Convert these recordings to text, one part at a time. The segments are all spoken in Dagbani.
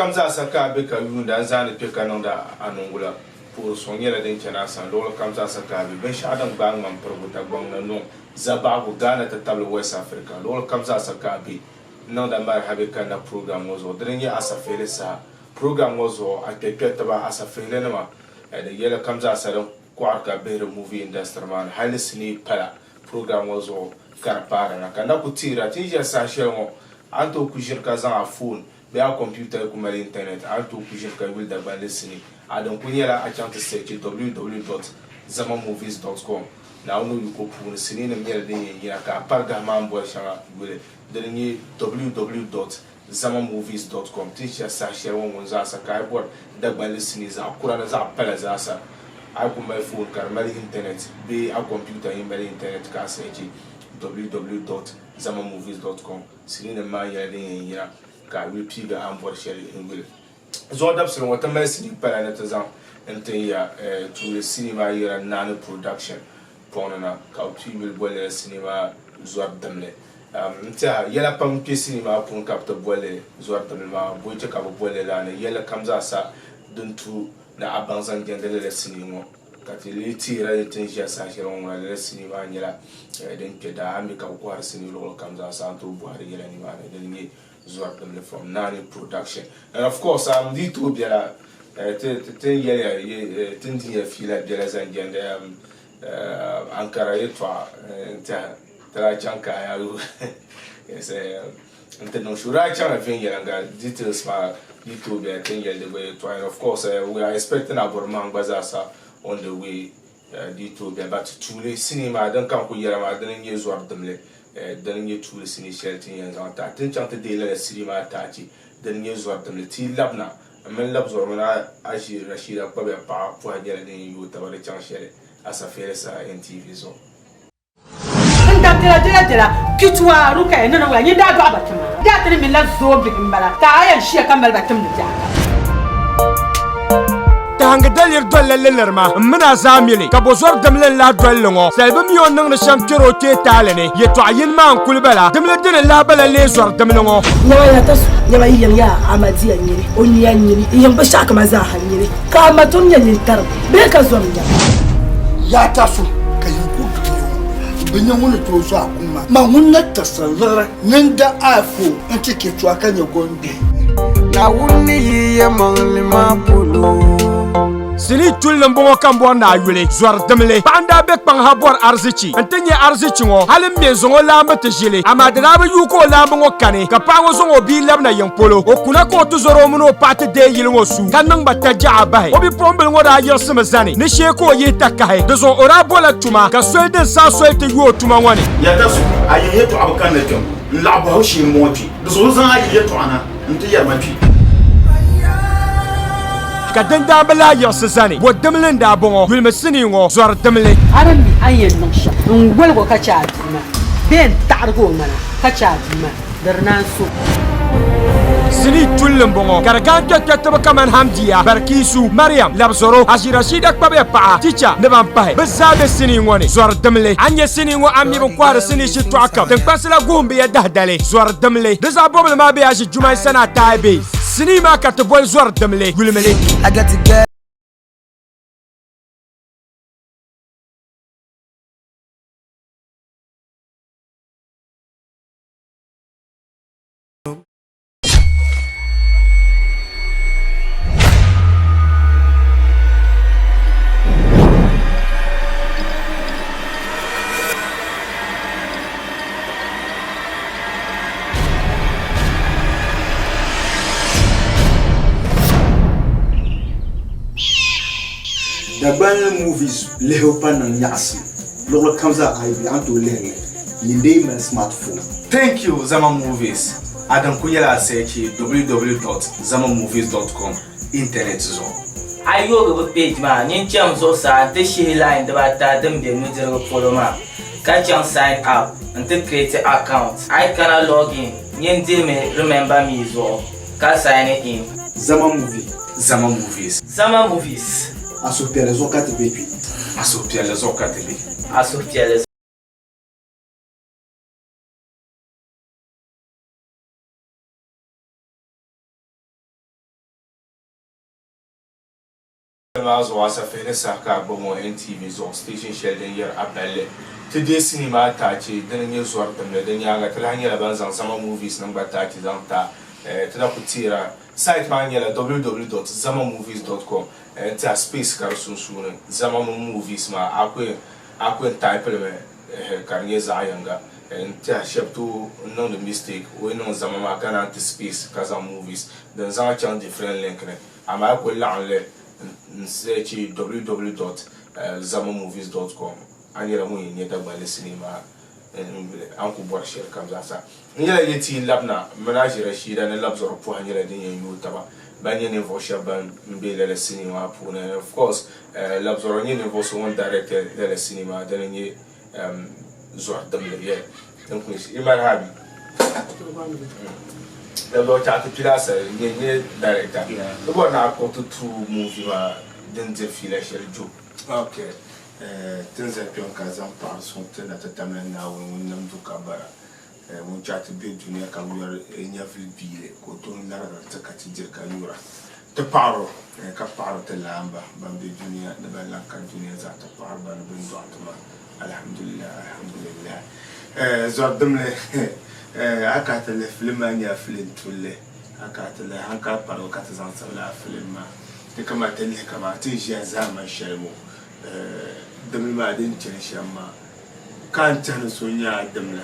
kam zaasa ka a be ka yuunda n-zaani kpe ka niŋdi a niŋgula, puhiri suŋ nyɛla din chani a sani luɣili kam zaasa ka a be. Binshɛɣu din gbaai ŋmani pirigu Dagbaŋ na nɔŋ Zabaɣigu, Ghana ti tabili West Africa, luɣili kam zaasa ka a be n-niŋda Marihabe kanna program ŋɔ zuɣu. Dini n-nyɛ Asafihili saha. Program ŋɔ zuɣu, a kpɛrikpɛri tiba asafihilinima ni yɛla kam zaasa din kɔɣiri ka bihiri movie industry maa ni hali ni sinii pala program ŋɔ zuɣu ka di paari na. Ka n na ku teera ti ni ʒiya saha shɛli ŋɔ, a ni tooi ku ʒini ka zaŋ a phone bee a computer yi ku mali internet, a ni tooi ku ʒini ka yuli Dagbanli sinii. A din ku nyɛla a chaŋ ti search www dot zamamovies dot com Naawuni o yiko puuni siniinim nyɛla din yɛn yina ka a pari gahi maa m-boli shɛŋa yuli. Dini n-nyɛ www dot zamamovies dot com Ti ni ʒiya saha shɛli ŋɔ ŋun zaasa ka a yi bɔri Dagbanli sinii zaɣ kura ni zaɣ pala zaasa, a yi ku mali foon ka di mali intanɛt bee a kɔmputa yi mali intanɛt ka a sɛɛchi www dot zamamovies dot com siniinim maa nyɛla din yɛn yina ka a yuli piigi a ni bɔri shɛli n-yuli. Zuɣu dabisili ŋɔ ti mali sinii pala ni ti zaŋ n-tin ya tuuli sinii maa yɛla Naani Production pɔŋ ni na ka bɛ pii yuli boli lala sinii maa Zɔri Dimli. N tɛha yɛla pam n-kpe sinii maa puuni ka bɛ ti boli li Zɔri Dimli maa. Bɔyi che ka bɛ boli li lala ni yɛlli kam zaa sa din tu ni a baŋ zaŋ jɛndi lala sinii ŋɔ ka ti lee teera ni ti ni ʒiya saha shɛli ŋɔ ŋuna lala sinii maa nyɛla din kpe daa. A mi ka bɛ kɔhiri sinii luɣili kam zaa sa a ni tooi bɔhiri yɛla nimaani dini n-nyɛ Zɔri Dimli from Naani Production. And of course, di tooi bela ti ni yɛliya ti ni dinya fiila bela zaŋ jɛndi Ankara yɛltɔɣa n-tɛha ti daa chaŋ ka a n-ti niŋ shuu. Di daa chaŋla viɛnyɛliŋga details maa yi tooi bela ti ni yɛli di gba yɛltɔɣa and of course we are expecting Aburimaŋ gba zaasa on the way di tooi bela but tuuli sinii maa din ka n kuli yɛra maa dini n-nyɛ zɔri dimli dini n-nyɛ tuuli sinii shɛli ti ni yɛn zaŋ tahi ti ni chaŋ ti deei lala sinii maa taachi dini n-nyɛ zɔri dimli ti yi labina M mini Labzɔri mini Aʒi Rashida kpabiya paɣa pɔha nyɛla din yɛn yooi taba di chaŋ shɛli Asafeeli saha NTV zuɣu. N da dela dela dela Kituwa Rukaya ni niŋ la nyin daa dɔɣi ba ti ma. Daa ti ni minila zoombihi m-bala ka a yɛn shiya ka mali ba timdi biɛɣu kam. Tahangi daliri dolila lilirima m mini a zaa mi li, ka bɔzɔri dimli n-lahi doli li ŋɔ. Saliba mi o ni niŋdi shɛm kpɛri o kpee taali ni. Yɛtɔɣ yini maa n-kuli bala, dimli dini n-lahi bala leei zɔri dimli ŋɔ. Nyama ya ta su, nyama yi yiŋ yaa Ahmadiyya n-nyɛ li, o nia n-nyɛ li, yi yiŋ binshɛɣu kama zaa ha n-nyɛ li, ka a ma tom nyɛ nintarigu bee ka zom nyama. Yaa ta su, ka yiŋ ku dunia ŋɔ bi nya ŋun ni tooi zo a kuŋ maa, ma ŋun na tirisi liɣiri ni n da iPhone nti Ketua ka nyɛ gɔŋ-gbihi. Naawuni ni yi yɛlimaŋli maa polo. Sinii tulli m-bɔŋɔ ka m bɔri ni a yuli, zɔri dimli. Paɣa n-daa be kpaŋ ha bɔri arizichi nti nya arizichi ŋɔ, hali m-me n-zaŋ o laamba ti ʒili. Amaa di daa bi yuui ka o laamba ŋɔ kani, ka paɣa ŋɔ zaŋ o bia labina yiŋ polo. O kuna ka o ti zɔri o mini o paɣa ti deei yili ŋɔ su, ka niŋ ba tajaɣa bahi. O bipuɣimbila ŋɔ daa yiɣisimi zani ni shee ka o yihi takahi. Di zuɣu o daa bola tuma, ka soli din saɣi soli ti yu o tuma ŋɔ ni. Yɛta so, a yiŋ yɛtɔɣa bi kanna kpɛm, n-laɣi bɔhigu shee m-bɔŋɔ kpe. Di zuɣu zaŋ a yi yɛtɔɣa na nti yɛri ma kpe. Ka dindaamba lahi yiɣisi zani, Bɔ dimli n-daa bɔŋɔ? Yulimi sinii ŋɔ, zɔri dimli. A ni mi a ni yɛn niŋ shɛm n-wolig o ka chɛ a bia maa bee n-taɣirig o ŋmana ka chɛ a bia maa, di di naan so. Sinii tulli m-bɔŋɔ ka di gaan kpɛrikpɛritiba kamani Hamdiya, Barikiisu, Mariam, Labzɔro, Aʒirashida kpabiya paɣa, Ticha ni ban pahi. Bɛ zaa be sinii ŋɔ ni. Zɔri dimli. A ni nya sinii ŋɔ a mi bi kɔhiri sinii shitɔɣu kam. Tiŋkpansi la guhim bi ya dahidali. Zɔri dimli. Di zaɣ bɔbili maa be Aʒi Jumai Sanaa Taai bee? Sinii maa ka ti boli zɔri dimli. Yulimi li. Dagbanli movies lihibu pa niŋ nyaɣisim luɣili kam zaa a yi be a ni tooi lihiri li nyin dee mali smart phone. Thank you Zama Movies. A din ku nyɛla a searchi www dot zamamovies dot com internet zuɣu. A yi yoogi bɛ page maa, nyin cham zuɣusaa nti shihi line dibaata din be nudirigu polo maa, ka chaŋ Sign up nti create account. A yi kana login, nyin dihimi Remember me zuɣu ka sign in. Zama movie. Zama movies. Zama movies. A suhupiɛlli zuɣu ka ti be kpe. A suhupiɛlli zuɣu ka ti be. A suhupiɛlli. Maa zuɣu asafihi ni saha ka a gbubi ŋɔ NTV zuɣu station shɛli din yɛri a balli. Ti deei sinii maa taachi dini n-nyɛ zɔri dimli. Di nyaaŋa ti lahi nyɛla ban zaŋ Zama Movies nim gba taachi zaŋ ta. Ti na ku teera site maa nyɛla www dot zamamovies dot com n-ti a space ka di sunsuuni Zama mini Movies maa a ku yɛn a ku yɛn type li mi ka di nyɛ zaɣ yinga. N-tiɛha shɛba tooi niŋdi mistake o yi niŋ Zama maa ka naan ti space ka zaŋ Movies din zaŋ a chaŋ different link ni. Amaa a kuli laɣim li n-searchi www dot zamamovies dot com a nyɛla ŋun yɛn nya Dagbanli sinii maa n-yuli a ni ku bɔri shɛli kam zaasa. N nyɛla yi ti yi labina m mini Aʒi Rashida ni labzɔri pɔha nyɛla din yɛn yooi taba ban nyɛ ninvuɣ shɛba ban be lala sinii maa puuni and of course labzɔri n-nyɛ ninvuɣ so ŋun direct lala sinii maa dini n-nyɛ zɔri dimli yeah din kuli yi mali ha bi labzɔri chaɣ ti pili asali nyɛ nyɛ director di bɔri ni a kpuɣi ti tuui movie maa din diri fiila shɛli jo. Ok tin zali kpɛŋ ka zaŋ paɣiri suŋ ti na ti tamla Naawuni ŋun nam du ka bara ŋun chaɣ ti be dunia ka yɔri nyɛvili biili ka o tom larigiri ti ka ti diri ka nyura. Ti paɣir o ka paɣiri ti laamba ban be dunia ni ban lahi ka dunia zaa ti paɣiri ba ni bɛ ni dɔɣi ti maa. Alhamdulillah, alhamdulillah. Zɔri dimli a ka ti lihi filim maa nyɛla filim tulli a ka ti lihi hankali parigu ka ti zaŋ tiri lala filim maa. Di kamani ti lihi kamani ti ni ʒiya zaamani shɛli ŋɔ dimli maa din chani shɛm maa ka a ni tɛhi ni so nyɛ a dim la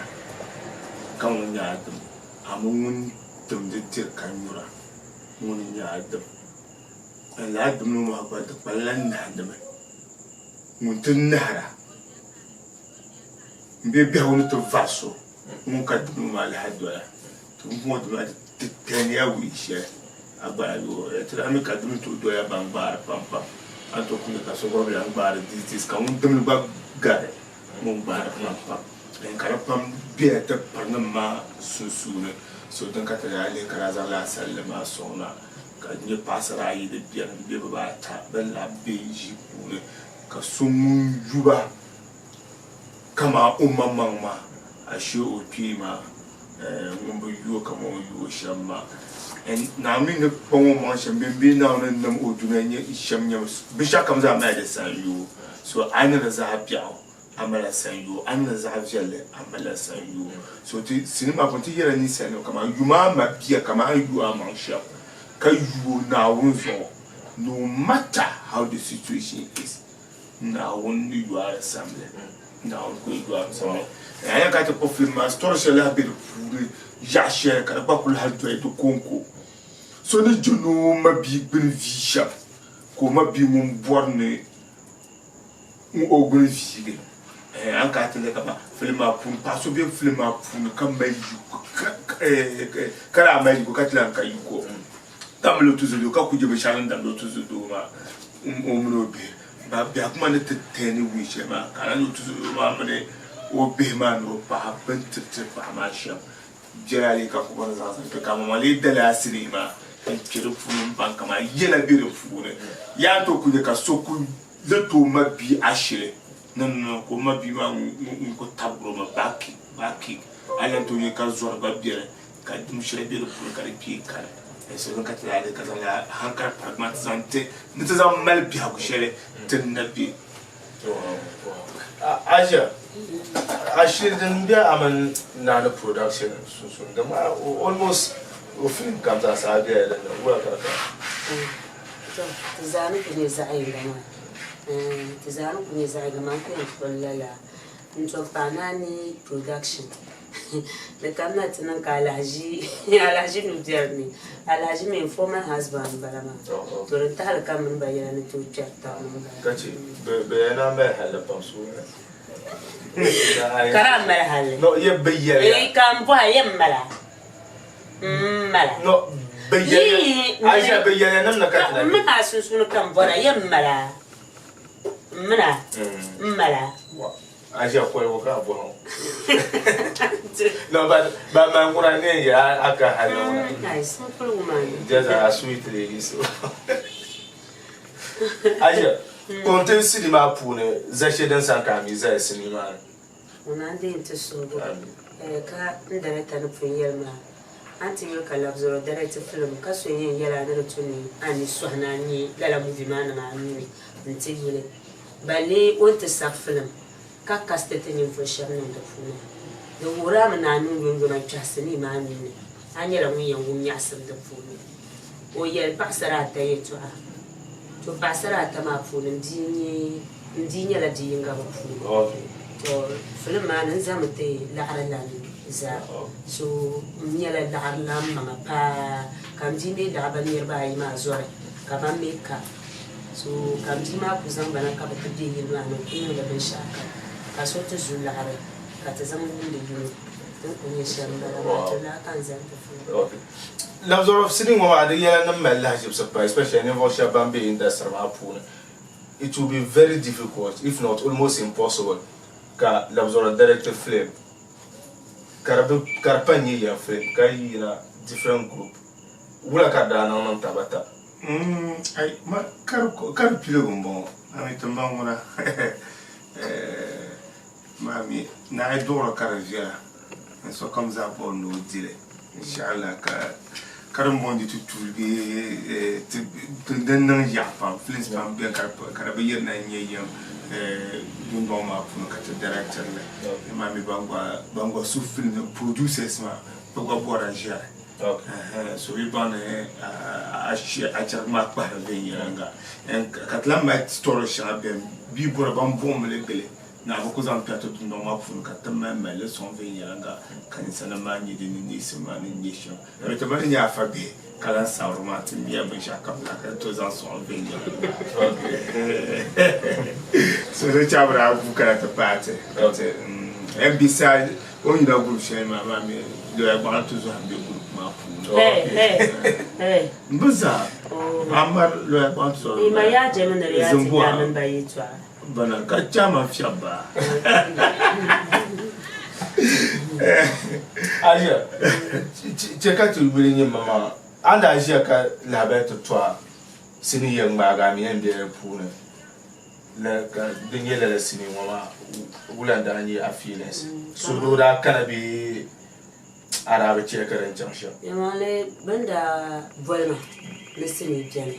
ka ŋun nyɛ a dim amaa ŋun timdi diri ka nyura ŋuni n-nyɛ a dim. N lala dimli ŋɔ maa gba di kpalinla nahindimi. Ŋun ti nahira m-be biɛhigu ni ti vari so ŋun ka dimli maa lahi doya. Ti pumpɔŋɔ dimi maa ti kpɛhiniya wuhi shɛli a gba a yooi. Ti daa mi ka dimi tooi doya ban gbaari pampam. A ni tooi ku nya ka so gba bi lahi gbaari these days ka ŋun dimli gba gari ŋun gbaari pampam. Ka di pam bela ti pirinim maa sunsuuni. So din ka ti daa lihi ka daa zaŋ lala salli maa sɔŋ na ka nyɛ paɣasara ayi ni beni bɛ bibaata bɛn lahi be ʒii puuni ka so ŋun yu ba kaman o maŋmaŋ maa ashee o kpee maa ŋun bi yu o kaman o ni yu o shɛm maa. Naawuni ni kpaŋ o maŋ shɛm bee bee Naawuni ni nam o dunia nyɛ shɛm nyɛmi binshɛɣukam zaa mali di sanyoo. So a ni di zaɣ biɛɣu a malila sanyoo, a ni niŋ zaɣ viɛlli a malila sanyoo. So ti sinii maa puuni ti yɛla ninsalinima kaman yuma a ma bia kaman a ni yu a maŋ shɛm ka yu o Naawuni zuɣu no matter how the situation is Naawuni ni yu a di samli Naawuni ku yu a di samli. A yɛn ka ti kpuɣi film maa story shɛli lahi be di puuni yaɣa shɛli ka di gba kuli hali doli di kɔŋko. So ni je ni o ma bia gbuni vii shɛm ka o ma bia ŋun bɔri ni n o gbuni viigi a ni kana ti lihi kaman filim maa puuni paɣa so be filim maa puuni ka mali yiko ka daa mali yiko ka ti lahi ka yiko ka mali o tuzodoo ka ku je binshɛɣu din damdi o tuzodoo maa o mini o bihi biɛhigu maa ni ti tɛni wuhi shɛli maa ka a lahi nya o tuzodoo maa mini o bihi maa ni o paɣa bɛ ni tiriti paɣa maa shɛm Jɛra lee ka ku bɔri zaŋ zaŋ kpe ka maŋmaŋ lee dali a sinii maa n-kpe di puuni m-baŋ kaman yɛla be di puuni. Yaa n-tooi ku nya ka so ku ni tooi ma bia ashili ni n-niŋ ka o ma bia maa ŋun ku tabigiri o mi back kick, back kick. A lan tooi nya ka zɔri gba beni ka dim shɛli be di puuni ka di kpee kani. So din ka ti daa lihi ka zaŋ lala hankali parigi maa ti zaŋ ti ni ti zaŋ mali biɛhigu shɛli ti ni na be. Asia, ashili din be a mini Naani production sunsuuni dama almost o film kam zaa sa a bela din ni wula ka di kana? Tɔ, ti zaa ni kuli nyɛ zaɣ yinga maa. Ti zaa ni kuli nyɛ zaɣ yinga maa n ku yɛn kpuɣi lala n-tɔm paai Naani production. Di kamina ti niŋ ka alahiʒi alahiʒi nubiɛri ni alahiʒi mi n former husband m-bala maa to din tahili ka mini ba yɛla ni tooi kpɛri taba ni m-bala. Ka che bɛ yɛn naan mali halli pam suuni. Ka daa mali halli. No yɛ bɛ yɛliya. Ee ka m bɔha yɛ m mala m mala. No bɛ yɛliya Aisha bɛ yɛliya nim ni ka ti na M mini a sunsuuni ka m bɔra yɛ m mala m mini a m mala. A ʒiya koligu ka a bɔhi o. No, but but man ŋuna ne ya a ka hali ŋuna. Ai, simple woman. Just a sweet lady so. Aisha, kontin sini maa puuni za shɛli din san ka a mi zaya sini maa ni. Ŋuna n-deei n-ti suhigu ka n director ni pun yɛli maa. A ni ti yuli ka Labzɔro direct film ka so yɛn yɛli a ni di tu ni a ni sɔhi ni a nya lala movie maa niŋ a nuu ni n-ti yuli. Balee o ni ti sabi film ka cast ti ninvuɣ shɛba niŋ di puuni. Di wuhiri a mi ni a niŋ yomyoma n-kpɛhi sinii maa nuu ni, a nyɛla ŋun yɛn wum nyaɣisim di puuni. O yɛli paɣisara ata yɛtɔɣa. To paɣisara ata maa puuni m bia n-nyɛ m bia nyɛla bia yiŋga bɛ puuni. To filim maa ni n zaŋmi ti laɣiri lan zaa. So m nyɛla laɣiri lan maŋa paa ka m bia mi laɣi ban niriba ayi maa zɔri ka ban mi ka. So ka m bia maa kuli zaŋ ba na ka bɛ ti be yili maa ni n-kuli niŋdi binshɛɣu kam ka so ti zu laɣiri ka ti zaŋ yuundi yino. Din kuli nyɛ shɛm m-bala maa, ti lahi ka n zani ti filim. Labzɔrɔ sinii ŋɔ maa di yɛla ni mali lahiʒibisi pam especially ninvuɣ shɛba ban be industry maa puuni. It will be very difficult if not almost impossible ka labzɔrɔ direct film ka di bi ka di pa nyɛ yɛm film ka yi yina different group. Wula ka di daa niŋ niŋ tabata? Ai, ma ka di ka di piligu m-bɔŋɔ. A mi ti ma ŋuna maa mi ni a yi duɣiri ka di viɛla ni sokam zaa bɔri ni o di li inshallah ka ka din bɔŋɔ di ti tuuli bee ti din niŋ yaɣa pam films pam beni ka di bi yirina n-nyɛ yɛm dundɔŋ maa puuni ka ti directiri li amaa mi ban gba su film producers maa bɛ gba bɔrila ʒiɛri So yi baŋ ni a chɛrigi maa kpahiri viɛnyɛliŋga ka ti lahi mali story shɛŋa bɛn bia bɔra ban buɣim li gili ni a bi ku zaŋ kpɛri ti dundɔŋ maa puuni ka ti mali mali li sɔŋ viɛnyɛliŋga ka ninsalinima maa nya di ni neesim maa ni nyɛ shɛm. Di ti mali nyɛ afa bihi ka lahi sabiri maa ti miya binshɛɣu kam zaa ka di tooi zaŋ sɔŋ viɛnyɛliŋga. So di chaŋ bi daa guui kana ti paai ti ka ti NBC O ni yina group shɛli maa maa mi lɔya gbaŋ ti zɔhi m-be group maa puuni. M bi zaa Amar lɔya gbaŋ ti zɔhi Zimbua bana ka chairman fiɛbi ba. Aʒia, chɛ ka ti yuli nyɛ maŋmaŋa. A ni daa ʒiya ka lahabali ti to a sinii yɛn ŋmaagi a mi yɛn be di puuni. La ka di nyɛ lala sinii ŋɔ maa wula n daa nyɛ a feelings? Suhudoo daa kana bee a daa bi chɛ ka din chaŋ shɛm? Yɛlimaŋli bɛ ni daa boli ma ni sinii beni,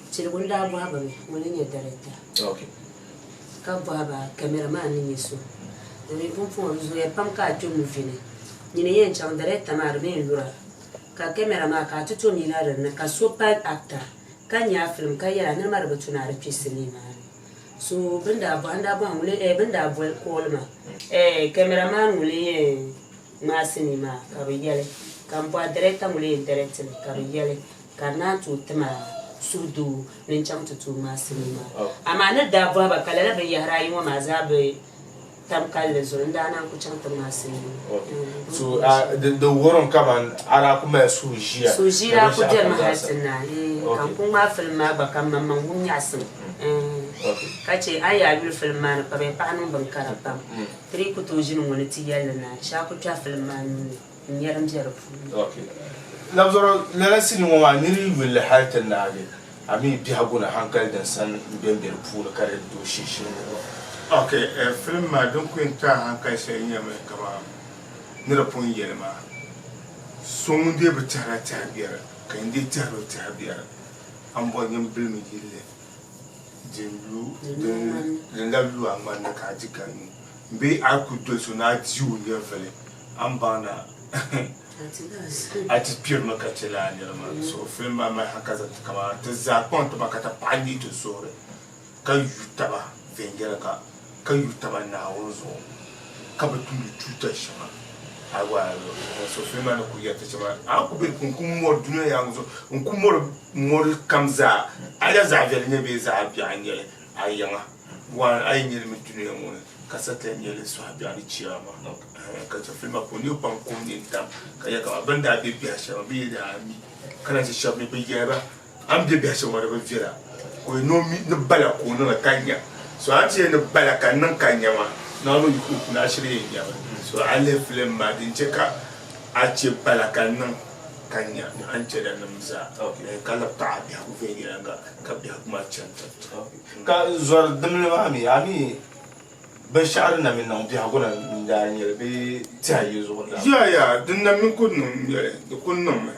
piligu n daa bɔhi ba mi ŋuni n-nyɛ director ka bɔhi ba camera man ni nyɛ so. Domin pumpɔŋɔ di zooya pam ka a kpe movie ni nyini n-yɛn chaŋ director maa di mi n-lura ka camera maa ka a ti tom yina din ni ka so pa actor. Ka nya a filim ka yɛli a niriba di bi tu ni a di kpe sinii maa ni. So bɛ ni daa bɔhi n daa bɔhi ŋuni eh bɛ ni daa boli call ma eh camera man ŋuni n yɛn ŋmaai sinii maa ka bɛ yɛli ka m bɔhi director ŋuni yɛn direct li ka bɛ yɛli ka di naan tooi ti ma suhudoo ni n chaŋ ti tooi ŋmaai sinii maa. Amaa ni daa bɔhi ba ka lala binyɛhiri ayi ŋɔ maa zaa bi tam kalinli zuɣu n daa naan ku chaŋ ti ŋmaai sinii maa. So di wurim kaman a daa ku mali suhu ʒiya. Suhu ʒia daa ku benimi hali ti naai ka n ku ŋmaai filim maa gba ka m maŋmaŋ wum nyaɣisim ka che a yi yaa yuli filim maa ni kpabiya paɣa niŋ bin kara pam ti dii ku tooi ʒini ŋɔ ni ti yɛli li naai shee a ku kpɛhi filim maa nuu ni n nya din be di puuni. Labzɔro lala sinii ŋɔ maa niri yi yuli li hali ti naagi A mi biɛhigu ni hankali din sani m-bembe di puuni ka di dooshee shee ŋɔ. Ok, film maa din ku yɛn ti a hankali shɛli nyɛmi kaman ni di pun yɛli maa, so ŋun dee bi tɛhira tɛhi biɛri ka nyin dee tɛhiri o tɛhi biɛri, a ni bɔri nyin bilimi yilli din lu din labi lu a ŋmani ni ka a di ka nyu bee a yi ku doli so ni a di o nyɛvili a ni baŋ na A ti kpirimi ka chɛ lala nira maa. So film maa mali hankali zaŋ ti kaman ti zaa kpaŋ ti maŋ ka ti paɣi neei ti suhuri ka yu taba viɛnyɛliŋga ka yu taba Naawuni zuɣu ka bi tumdi tuuta shɛŋa. So film maa ni kuli yɛri ti shɛm maa, a ku be n ku mɔri dunia yaangi zuɣu n ku mɔri mɔri kam zaa a la zaɣ viɛlli n-nyɛ bee zaɣ biɛɣu n-nyɛ li a yiŋa. One, a yi nyɛ li mi dunia ŋɔ ni ka satani nyɛ li sɔhi biɛɣu ni chiyaama ka chɛ filima puuni niriba pam kum nintam ka yɛli kaman bɛ ni daa be biɛhi shɛba bɛ yi daa mi ka na chɛ shɛba mi bɛ yɛli ba a ni be biɛhi shɛba ŋɔ di bi viɛla ka o ni o mi ni bala ka o niŋli ka nya so a ni ti yɛli ni bala ka n niŋ ka nya maa Naawuni o yiko puuni a shiri yɛn nyami so a lihi filim maa din chɛ ka a chɛ bala ka n niŋ ka nya a ni chɛ danim zaa ka labi taɣi a biɛhigu viɛnyɛliŋga ka biɛhigu maa chani tibiti. Ka zɔri dimli maa mi, a mi Binshɛɣu din na mi niŋ biɛhigu ni n-daa nyɛ li bee tɛha yi zuɣu n-daa. Ya ya, din na mi ku niŋ n-nyɛ li, di ku niŋmi,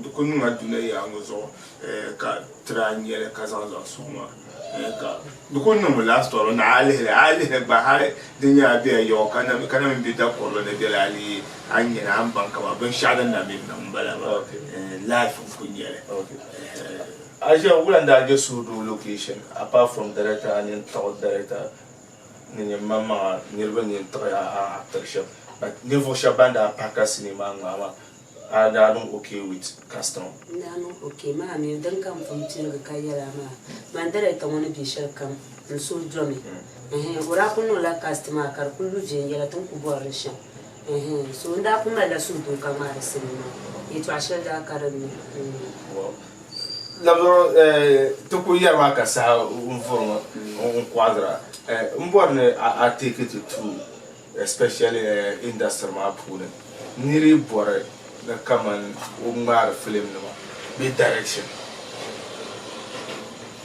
di ku niŋ Aduna yaa ŋɔ zuɣu ka ti daa nya li ka zaŋ zaŋ sɔŋ maa ka di ku niŋmi last story ni a lihi li, a yi lihi li gba hali di nyɛla bɛ yaɣi ka na ka na mi be dakurili ni bela a lee a ni nya ni a ni baŋ kaman binshɛɣu din na mi niŋ m-bala maa life n-ku nyɛ li. A ʒiya wula n-daa je suhudoo location apart from director a nini tiɣi director ni nyɛ maŋmaŋa niriba nini tiɣi a actor shɛba but ninvuɣ shɛba ban daa pahi ka sinii maa ŋmaai maa a daa niŋ okay with casting? N daa niŋ okay maa mi din ka m pun piligi ka yɛli a maa man director ŋɔ ni be shɛli kam n suhu domi ɛhɛn o daa kuli niŋla cast maa ka di kuli lu viɛnyɛla ti ni kuli bɔri li shɛm ɛhɛn so n daa kuli malila suhudoo ka ŋmaari sinii maa yɛltɔɣa shɛli daa ka din ni. Labzɔro ti kuli yɛri maa ka saha n vuri ŋɔ n kɔɣidira n bɔri ni a take it through especially industry maa puuni niri yi bɔri ni kaman o ŋmaari film nima bee direction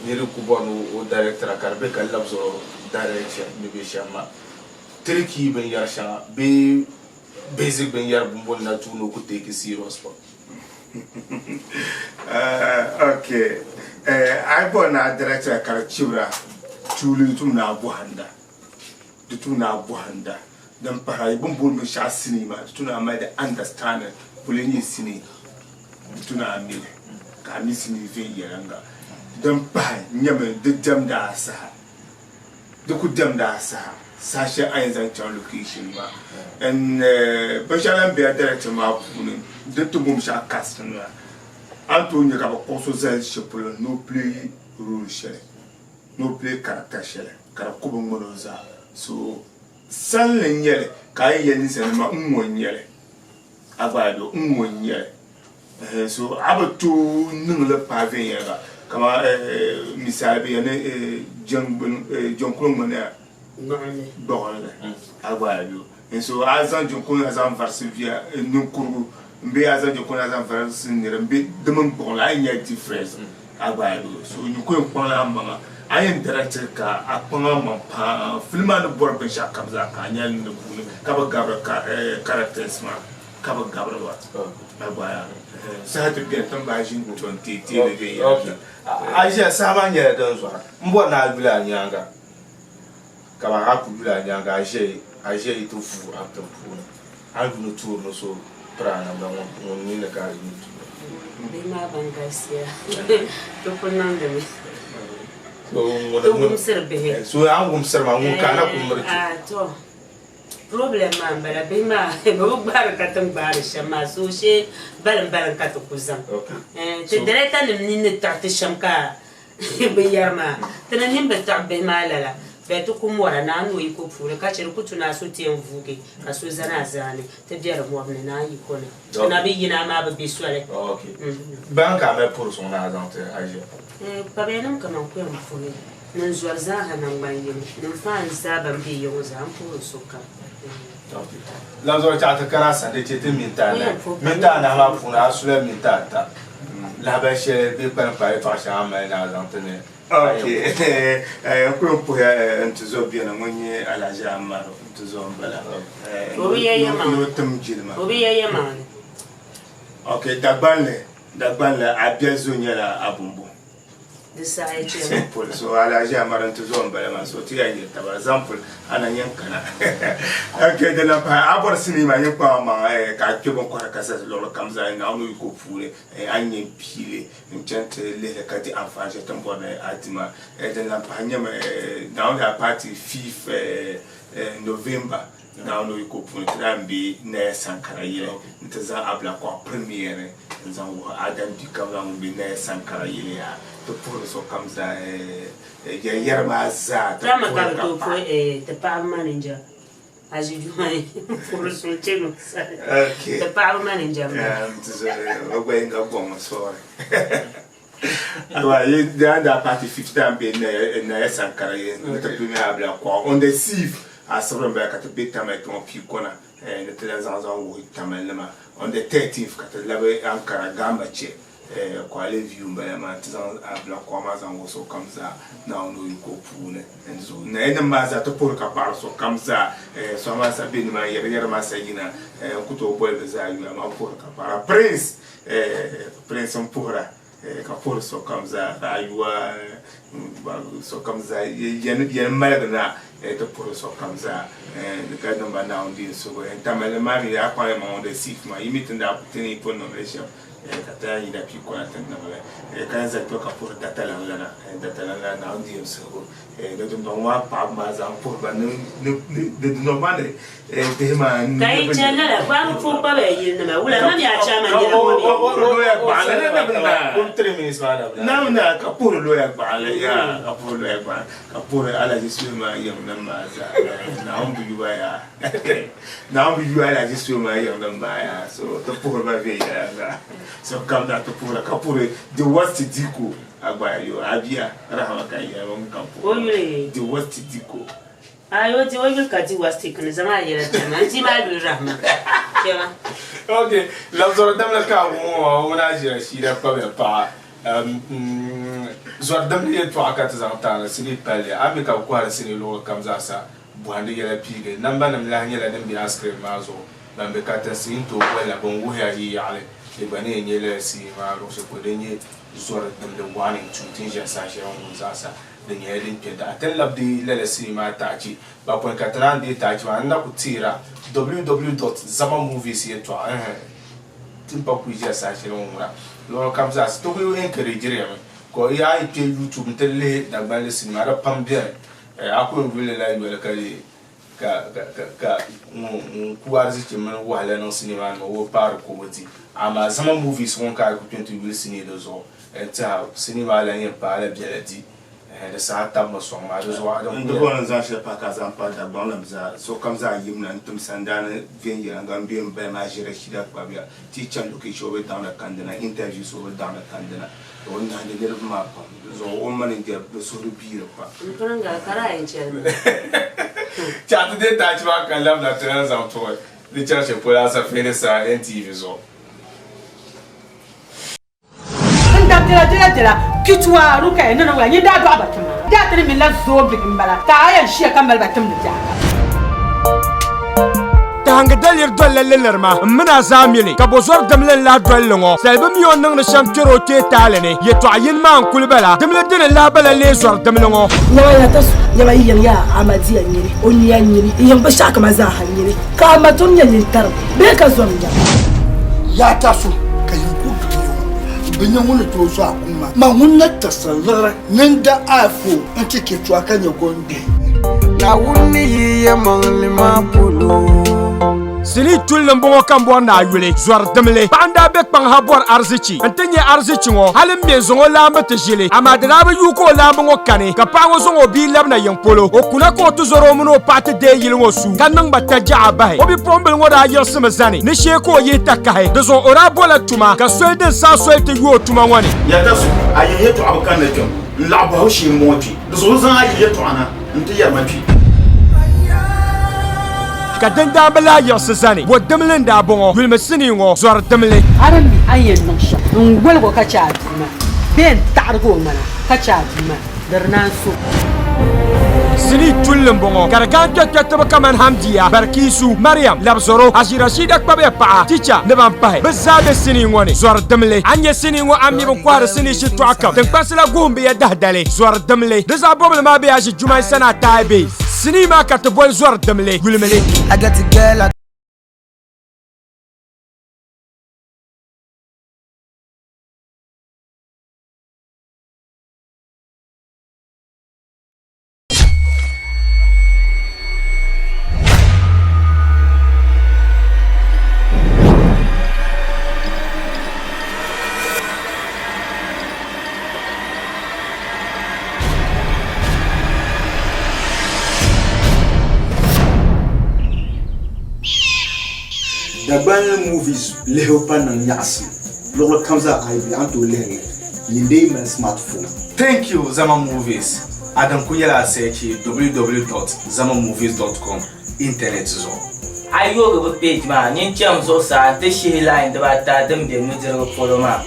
niri ku bɔri ni o directira ka di be ka Labzɔro direction ni be shɛm maa tricky binyɛri shɛŋa bee basic binyɛri bini na tu ni o ku take serious pam. Okay a yi bɔri ni a director ka di chibira tuuli di tum ni a bɔhinda di tum ni a bɔhinda din pahiri ayi bini booni binshɛɣu sinii maa di tu ni a mali di understanding polo n-nyɛ sinii di tu ni a mi li ka a mi sinii viɛnyɛliŋga din pahi nyɛmi di diɛmdi a saha Di ku diɛmdi a saha, saha shɛli a yɛn zaŋ chaŋ location maa. And binshɛɣu lahi be a direction maa puuni di ti booni shɛɣu casting maa. A ni tooi nya ka bɛ kpuɣi so zali shɛli polo ni o play role shɛli, ni o play character shɛli ka di ku bi ŋmani o zaa. So salinli n-nyɛ li ka a yɛn yɛli ninsalinima n-ŋɔ n-nyɛ li. A gba a do n-ŋɔ n-nyɛ li. So a bi tooi niŋli paai viɛnyɛliŋga kamani misali bɛ yɛli ni jɛnkuli ŋmani gbuɣinli a gba a yo so a zaŋ jɛnkuli a zaŋ varisi viɛ ninkurigu bee a zaŋ jɛnkuli a zaŋ varisi nira bee di mini gbuɣinli a yi nya difference a gba a yo so nyin ku yɛn kpaŋla a maŋa a yɛn direct ka a kpaŋ a maŋ paa filim maa ni bɔri binshɛɣu kam zaa ka a nya li di puuni ka bi gabiri characters maa. Ka bɛ gabiri ba ka gbaya saha ti beni ti ni bahi ʒini to n-teei teei li viɛnyɛliŋga. A ʒiya saha maa nyɛla din zɔra. M bɔri ni a yuli a nyaaŋa kaman a ku yuli a nyaaŋa a ʒiya yi ti vuui a tiŋ puuni. A ni yuuni tuuri ni so piri a namda ŋun mi ni ka a yuuni tuuri. Bihi maa ban galisiya ti ku niŋdimi. Ti wumsiri bihi. So a ni wumsiri ma ŋun ka a na ku miri kpe. To. Problem maa n bala bihi maa bɛ bi gbaari ka ti ni gbaari shɛm maa so shee balim balim ka ti ku zaŋ ti director nim nini ni tiɣi ti shɛm ka bi yɛri maa ti ni nini bi tiɣi bihi maa lala bɛ ti ku mɔra naa ni o yiko puuni ka che di ku tu ni a so ti yɛn vuugi ka so zani a zaani ti be di mɔbu ni naa yiko ni ti na bi yina amaa bi be soli. Ban ka a mali puri suŋ ni a zaŋ ti a ʒiya. Kpabiyanim kaman ku yɛn puhi. Ni n zɔri zaaha naŋgban yini, ni n faan zaa ban be ya ŋɔ zaa, m puhiri sokam. Labzɔri chaɣ ti kana a sani di chɛ ti minti anahi. Minti anahi maa puuni a sula minti ata. Lahabali shɛli bee kpalimkpaa yɛtɔɣa shɛŋa a ni mali ni a zaŋ ti ni a yɛn puhi. N ku yɛn puhiya n tizo beni ŋun nyɛ Alhaji Amaru n tizo m-bala ni o tim jilima. O bi ya yɛmaŋli. Ok, Dagbanli, Dagbanli a biɛli zo nyɛla Abumbo. Di saha yi chɛ Simple. So Alhaji Amadu n-ti zo m-bala maa so ti yɛn nyɛ taba. Example, a na nyɛ n-kana. Ok, di lan pahi a bɔri sinii maa nyɛ kpaŋ maŋa eh, ka a kpe binkɔhiri kasɛti luɣili kam zaa Naawuni yiko puuni eh, a ni nyɛ m-piili n-chani ti lihili ka di anfaani shɛli ti ni bɔri ni a di maa. Eh, din lan pahi nyɛmi eh, Naawuni daa paai ti fifth eh, eh, November Naawuni yiko puuni ti daa m-be Naya Sankara yili nti zaŋ Ablakɔɣu premiere n-zaŋ wuhi Adam bia kam zaa ŋun be Naya Sankara yili yaa. Ti puhiri sokam zaa yɛriyɛri maa zaa ti Dama ka puhiri bɛ ka tooi paɣi. puhi ti paɣaba maninja Azijuha puhiri suŋ chani o sani. Ti paɣaba maninja m-bala. Ti zuɣu o gba yinga gɔŋ sorry. Amaa yi daa daa pahi ti fifth time be Naya Sankara yili ni ti premiere Ablakɔɣu on the sieve Asibiri m-bala ka ti be Tamale kpɛŋɔ pii kɔna ni ti lan zaŋ zaŋ wuhi Tamale nima. On the 13th ka ti labi Ankara Gamba che. Kwale view m-bala maa nti zaŋ abila kuɣa maa zaŋ wuhi sokam zaa Naawuni o yiko puuni. Dinzuɣu nayanim maa zaa ti puhiri ka paɣiri sokam zaa. Sɔhi maa sa be nimaani, yɛriyɛri maa sa yina. N ku tooi boli bɛ zaa yuya amaa m puhiri ka paɣira. Prince! Prince m puhira ka puhiri sokam zaa. Rayuwa sokam zaa yɛn maligi na ti puhiri sokam zaa ka niŋ ba Naawuni din suhu. Tamale maa mi a kpaŋ yimaŋ ŋun di siif maa yi mi ti ni daa ti ni pun niŋdi shɛm. Ka ti lahi yina pii kɔna ti niŋ li, ka yɛn zali kpe ka puhiri dataliŋ lana, dataliŋ lana Naawuni di yɛn suhigu. Di dundɔŋ maa paɣiba maa zaa m-puhiri ba ni di dundɔŋ maa ni bihi maa Ka yi chɛ lala, gbaagi pun kpa bɛ yilinima, wula ma mi a chaama nyɛla ŋɔ mi? Looya gbaɣili ni na bi naai. Naawuni naa ka puhiri looya gbaɣili yaa, ka puhiri looya gbaɣili, ka puhiri Alhaji Suleiman yiŋnim maa zaa. Naawuni bi yu ba yaa. Naawuni bi yu Alhaji Suleiman yiŋnim maa yaa, so ti puhiri ba viɛnyɛliŋga. So kam daa ti puhira ka puhiri the worst diko a gba yo a bia rahama ka yɛli ŋun kam O yuli? the worst diko. Ayi o di o yuli ka di wasti kini zaŋ a yɛla chɛma n di maa yuli rahama chɛma. Ok, labzɔri damli ka a wum ŋɔ maa, o ŋuna ʒira shiida kpabiya paɣa. Zɔri damli yɛltɔɣa ka ti zaŋ taali sinii palli, a mi ka bɛ kɔhiri sinii luɣili kam zaasa. Bɔhindi yɛla piigi. Nambanima lahi nyɛla din be askiriin maa zuɣu. Ban be katinsi yi ni tooi boli la bɛ ni wuhiya yi yaɣili di gba ni yɛn nyɛ lala sinii maa luɣ shɛli polo din nyɛ zɔri dimdi 1 and 2 ti ni ʒiya saha shɛli ŋɔ zaasa di nyɛla din kpe daɣa. Ti ni labi deei lala sinii maa taachi bakɔi ka ti naan deei taachi maa n na ku teera www.zamamovies yɛltɔɣa ɛhɛn ti ni pa kuli ʒiya saha shɛli ŋɔ ŋuna luɣili kam zaasa ti kuli encourage ya mi ka a yi kpe YouTube nti lihi Dagbanli sinii maa di pam beni. A ku yɛn yuli la yoli ka di ka ka ka ka ŋun ku arizichi mini wahala niŋ sinii maa ni o paari kobo di. Amaa zama movies ŋɔ ka a ku kpe nti yuli sinii di zuɣu n-tiɛha sinii maa lan yɛn paai la biɛla di. Di saha tabimi sɔŋ maa di zuɣu a din N ku di bɔri ni n zaŋ shɛli pahi ka a zaŋ pa Dagbaŋ nim zaa, sokam zaa yimina n-tim sandaani viɛnyɛliŋga m-be m bali maa ʒiri shida kpabiya ti chani location o bi daŋdi kandina, interviews o bi daŋdi kandina. O nahindi niriba maa pam, di zuɣu o mini n bɛ suhuri biiri pam. M piringa ka daa yɛn chɛli mi. Chɛ ti deei taachi maa ka labina ti lan zaŋ tuɣi di chaŋ shɛli polo Asafeeni saha NTV zuɣu. N da dela dela dela Kituwa Rukaya ni niŋ la nyin daa dɔɣi ba ti ma. Daa ti ni minila zoombihi m-bala ka a yɛn ʒiya ka mali ba timdi biɛhigu. Tahingi daliri dolila lilirima m mini a zaa mi li, ka bɔzɔri dimli n-lahi doli li ŋɔ. Salibi mi o ni niŋdi shɛm kpɛri o kpee taali ni. Yɛtɔɣ yini maa n-kuli bala, dimli dini n-lahi bala leei zɔri dimli ŋɔ. Nyama ya ta su, nyama yi yiŋ yaa Ahmadiyya n-nyɛ li, o nia n-nyɛ li, yi yiŋ binshɛɣu kama zaa ha n-nyɛ li, ka a ma tom nyɛ nintarim bee ka zom nyam. Yaa ta so ka yin ku gili ŋɔ, bɛ nya ŋun ni tooi zo a kuŋ maa. Ma ŋun na tirisi liɣiri ni n da iPhone nti Ketua ka nyɛ gɔŋ-gbihi. Naawuni yi yɛlimaŋli maa polo. Sinii tulli m-bɔŋɔ ka m bɔri ni a yuli, zɔri dimli. Paɣa n-daa be kpaŋ ha bɔri arizichi nti nya arizichi ŋɔ, hali m-me n-zaŋ o laamba ti ʒili. Amaa di daa bi yuui ka o laamba ŋɔ kani, ka paɣa ŋɔ zaŋ o bia labina yiŋ polo. O kuna ka o ti zɔri o mini o paɣa ti deei yili ŋɔ su, ka niŋ ba tajaɣa bahi. O bipuɣimbila ŋɔ daa yiɣisimi zani ni shee ka o yihi takahi. Di zuɣu o daa bola tuma, ka soli din saɣi soli ti yu o tuma ŋɔ ni. Yɛta so, a yiŋ yɛtɔɣa bi kanna kpɛm, n-laɣ bɔhigu shee m-bɔŋɔ kpe. Di zuɣu n zaŋ a yi yɛtɔɣa na nti yɛri ma kpe. Ka dindaamba lahi yiɣisi zani, Bɔ dimli n-daa bɔŋɔ? Yulimi sinii ŋɔ, zɔri dimli. A di mi a ni yɛn niŋ shɛm n-wolig o ka chɛ a bia maa bee n-taɣirig o ŋmana ka chɛ a bia maa, di di naan so. Sinii tulli m-bɔŋɔ ka di gani kpɛrikpɛritiba kamani Hamdiya, Barikiisu, Mariam, Labzɔro, Haji Rashida kpabiya paɣa, Ticha ni ban pahi. Bɛ zaa be sinii ŋɔ ni. Zɔri dimli. A ni nya sinii ŋɔ a mi bi kɔhiri sinii shitɔɣu kam. Tiŋkpansi la guhim bɛ ya dahidali. Zɔri dimli. Di zaɣ bɔbili maa be Haji Jumai Sanaa Taai bee? Sinii maa ka ti boli zɔri dimli. Yulimi li. I get a girl, I Dagbanli movies lihibu pa niŋ nyaɣisim luɣili kam zaa a yi bɛ a ni tooi lihiri li nyin dee mali smartphone. Thank you Zama Movies. A din ku nyɛla a searchi www.zamamovies.com internet zuɣu. A yi yoogi bɛ page maa, nyin cham zuɣusaa nti shihi line dibaata din be nudirigu polo maa.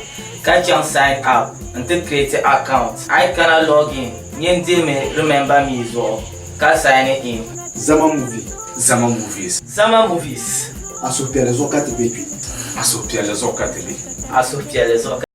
Ka chaŋ Sign Up n-ti create account. A yi kana Login, nyin dihimi Remember Me zuɣu ka sign in. Zama movie. Zama movies. Zama movies. A suhupiɛlli zuɣu ka ti be kpe. A suhupiɛlli zuɣu ka ti be. A suhupiɛlli zuɣu ka.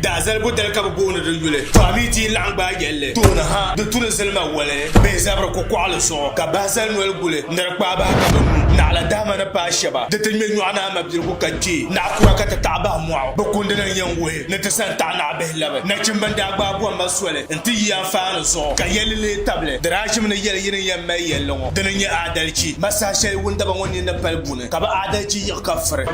Daa zalibu dali ka bɛ booni di yuli, to a mi ti yi laɣim gbaai yɛlli tooni ha, di tuni zilima wali bee zabiri kukɔɣili zuɣu, ka bahi zali noli guli ni di kpaai bahi ka bɛ nyu. Naɣila dahima ni paai shɛba, di ti ŋme nyɔɣu ni a mabiligu ka kpee naɣ kura ka ti taɣi bahi mɔɣu. Bɛ kundini n-yɛn wuhi ni ti sa n-taɣi naɣibihi labi. Nachimba n-daa gbaai bɔmma soli nti yi anfaani zuɣu, ka yɛlli lee tabili. Di daa ʒimi ni yɛli yini n-yɛn mali yɛlli ŋɔ, dini n-nyɛ aadalichi. Ma saha shɛli wundaba ŋɔ nini ni pali buni, ka bɛ aadalichi yiɣi ka firi.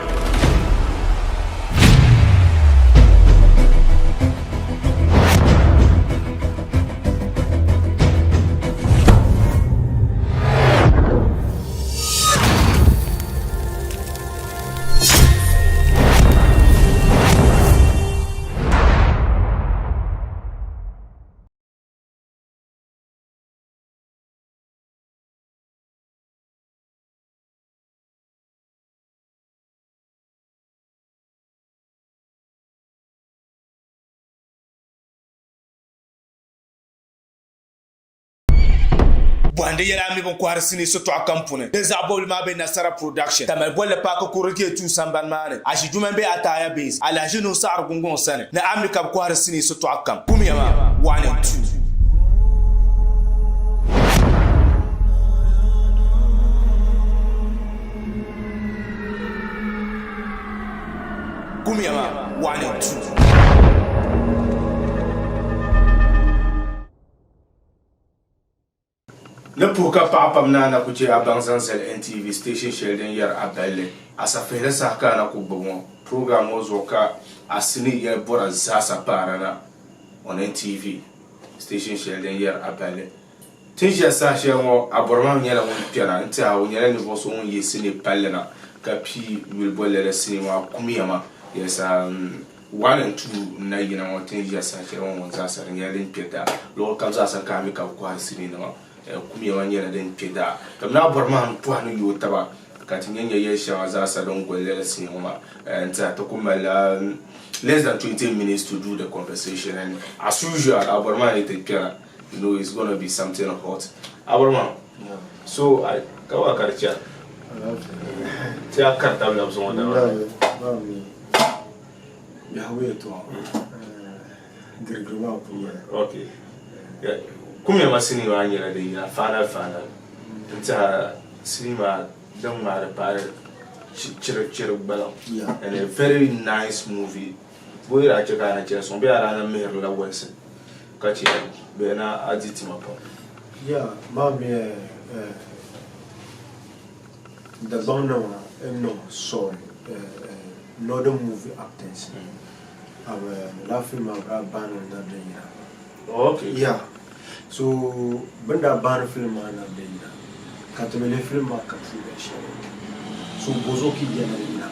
Bɔhindi yɛla a mi bin kɔhiri sinii sitɔɣu kam puuni. Din zaɣ bɔbili maa be Nasara Production, Tamale bolli paaki kurili K2 sambani maa ni, Aʒijumani be Ataaya Base, Alahiʒi Nuhu Saɣiri Gungɔŋ sani, ni a mi ka bɛ kɔhiri sinii sitɔɣu kam. Kumya maa, 1 and 2. Kumya maa, 1 and 2. Ni puhi ka paɣa pam ni a na ku chɛ a baŋ zaŋ zali NTV station shɛli din yɛri a balli a safihili saha ka a na ku gbubi ŋɔ program ŋɔ zuɣu ka a sinii yɛli bɔra zaasa paara na on NTV station shɛli din yɛri a balli. Ti ni ʒiya saha shɛli ŋɔ a bɔrima nyɛla ŋun kpɛra n tiɛha o nyɛla ninvuɣ so ŋun yihi sinii palli na ka pii yuli boli lala sinii maa Kumya maa. Yes, 1 and 2 n na yina ŋɔ ti ni ʒiya saha shɛli ŋɔ ŋɔ zaasa di nyɛla din kpe daa luɣili kam zaasa ka a mi ka bɛ kɔhiri sinii nima Kumya maa nyɛla din kpe daa ka bɛ daa bɔri maa n-tɔhi ni yooi taba ka ti nya nya yɛl shɛŋa zaasa din goli lala sinii ŋɔ maa n tiɛha ti ku malila less than 20 minutes to do the conversation and as usual a bɔri maa ni ti kpɛra you know it's gonna be something hot a bɔri maa so ka wa ka di chɛ ti a kari tabila bi zuŋɔ dama Biɛhigu yɛltɔɣa girigiri maa pun yɛli. Ok. Kumya maa sinii maa nyɛla din yina final final n tiɛha sinii maa din ŋmaari paai chiri chiri gbaliŋ and a very nice movie bɔ yi daa chɛ ka a na chɛli sɔŋ bee a daa na mihiri la wolisi ka chɛ bee na a di tima pam. Yeah, maa mi Dagbaŋ nima n-niŋ sorry Northern movie actors laa film maa bɛ daa baani li na di yina. Okay. Yeah. So bɛ ni daa baani film maa na di yina ka ti mi lihi film maa ka tuui binshɛli. So bɔzuɣu ka yi yɛli ni di yina?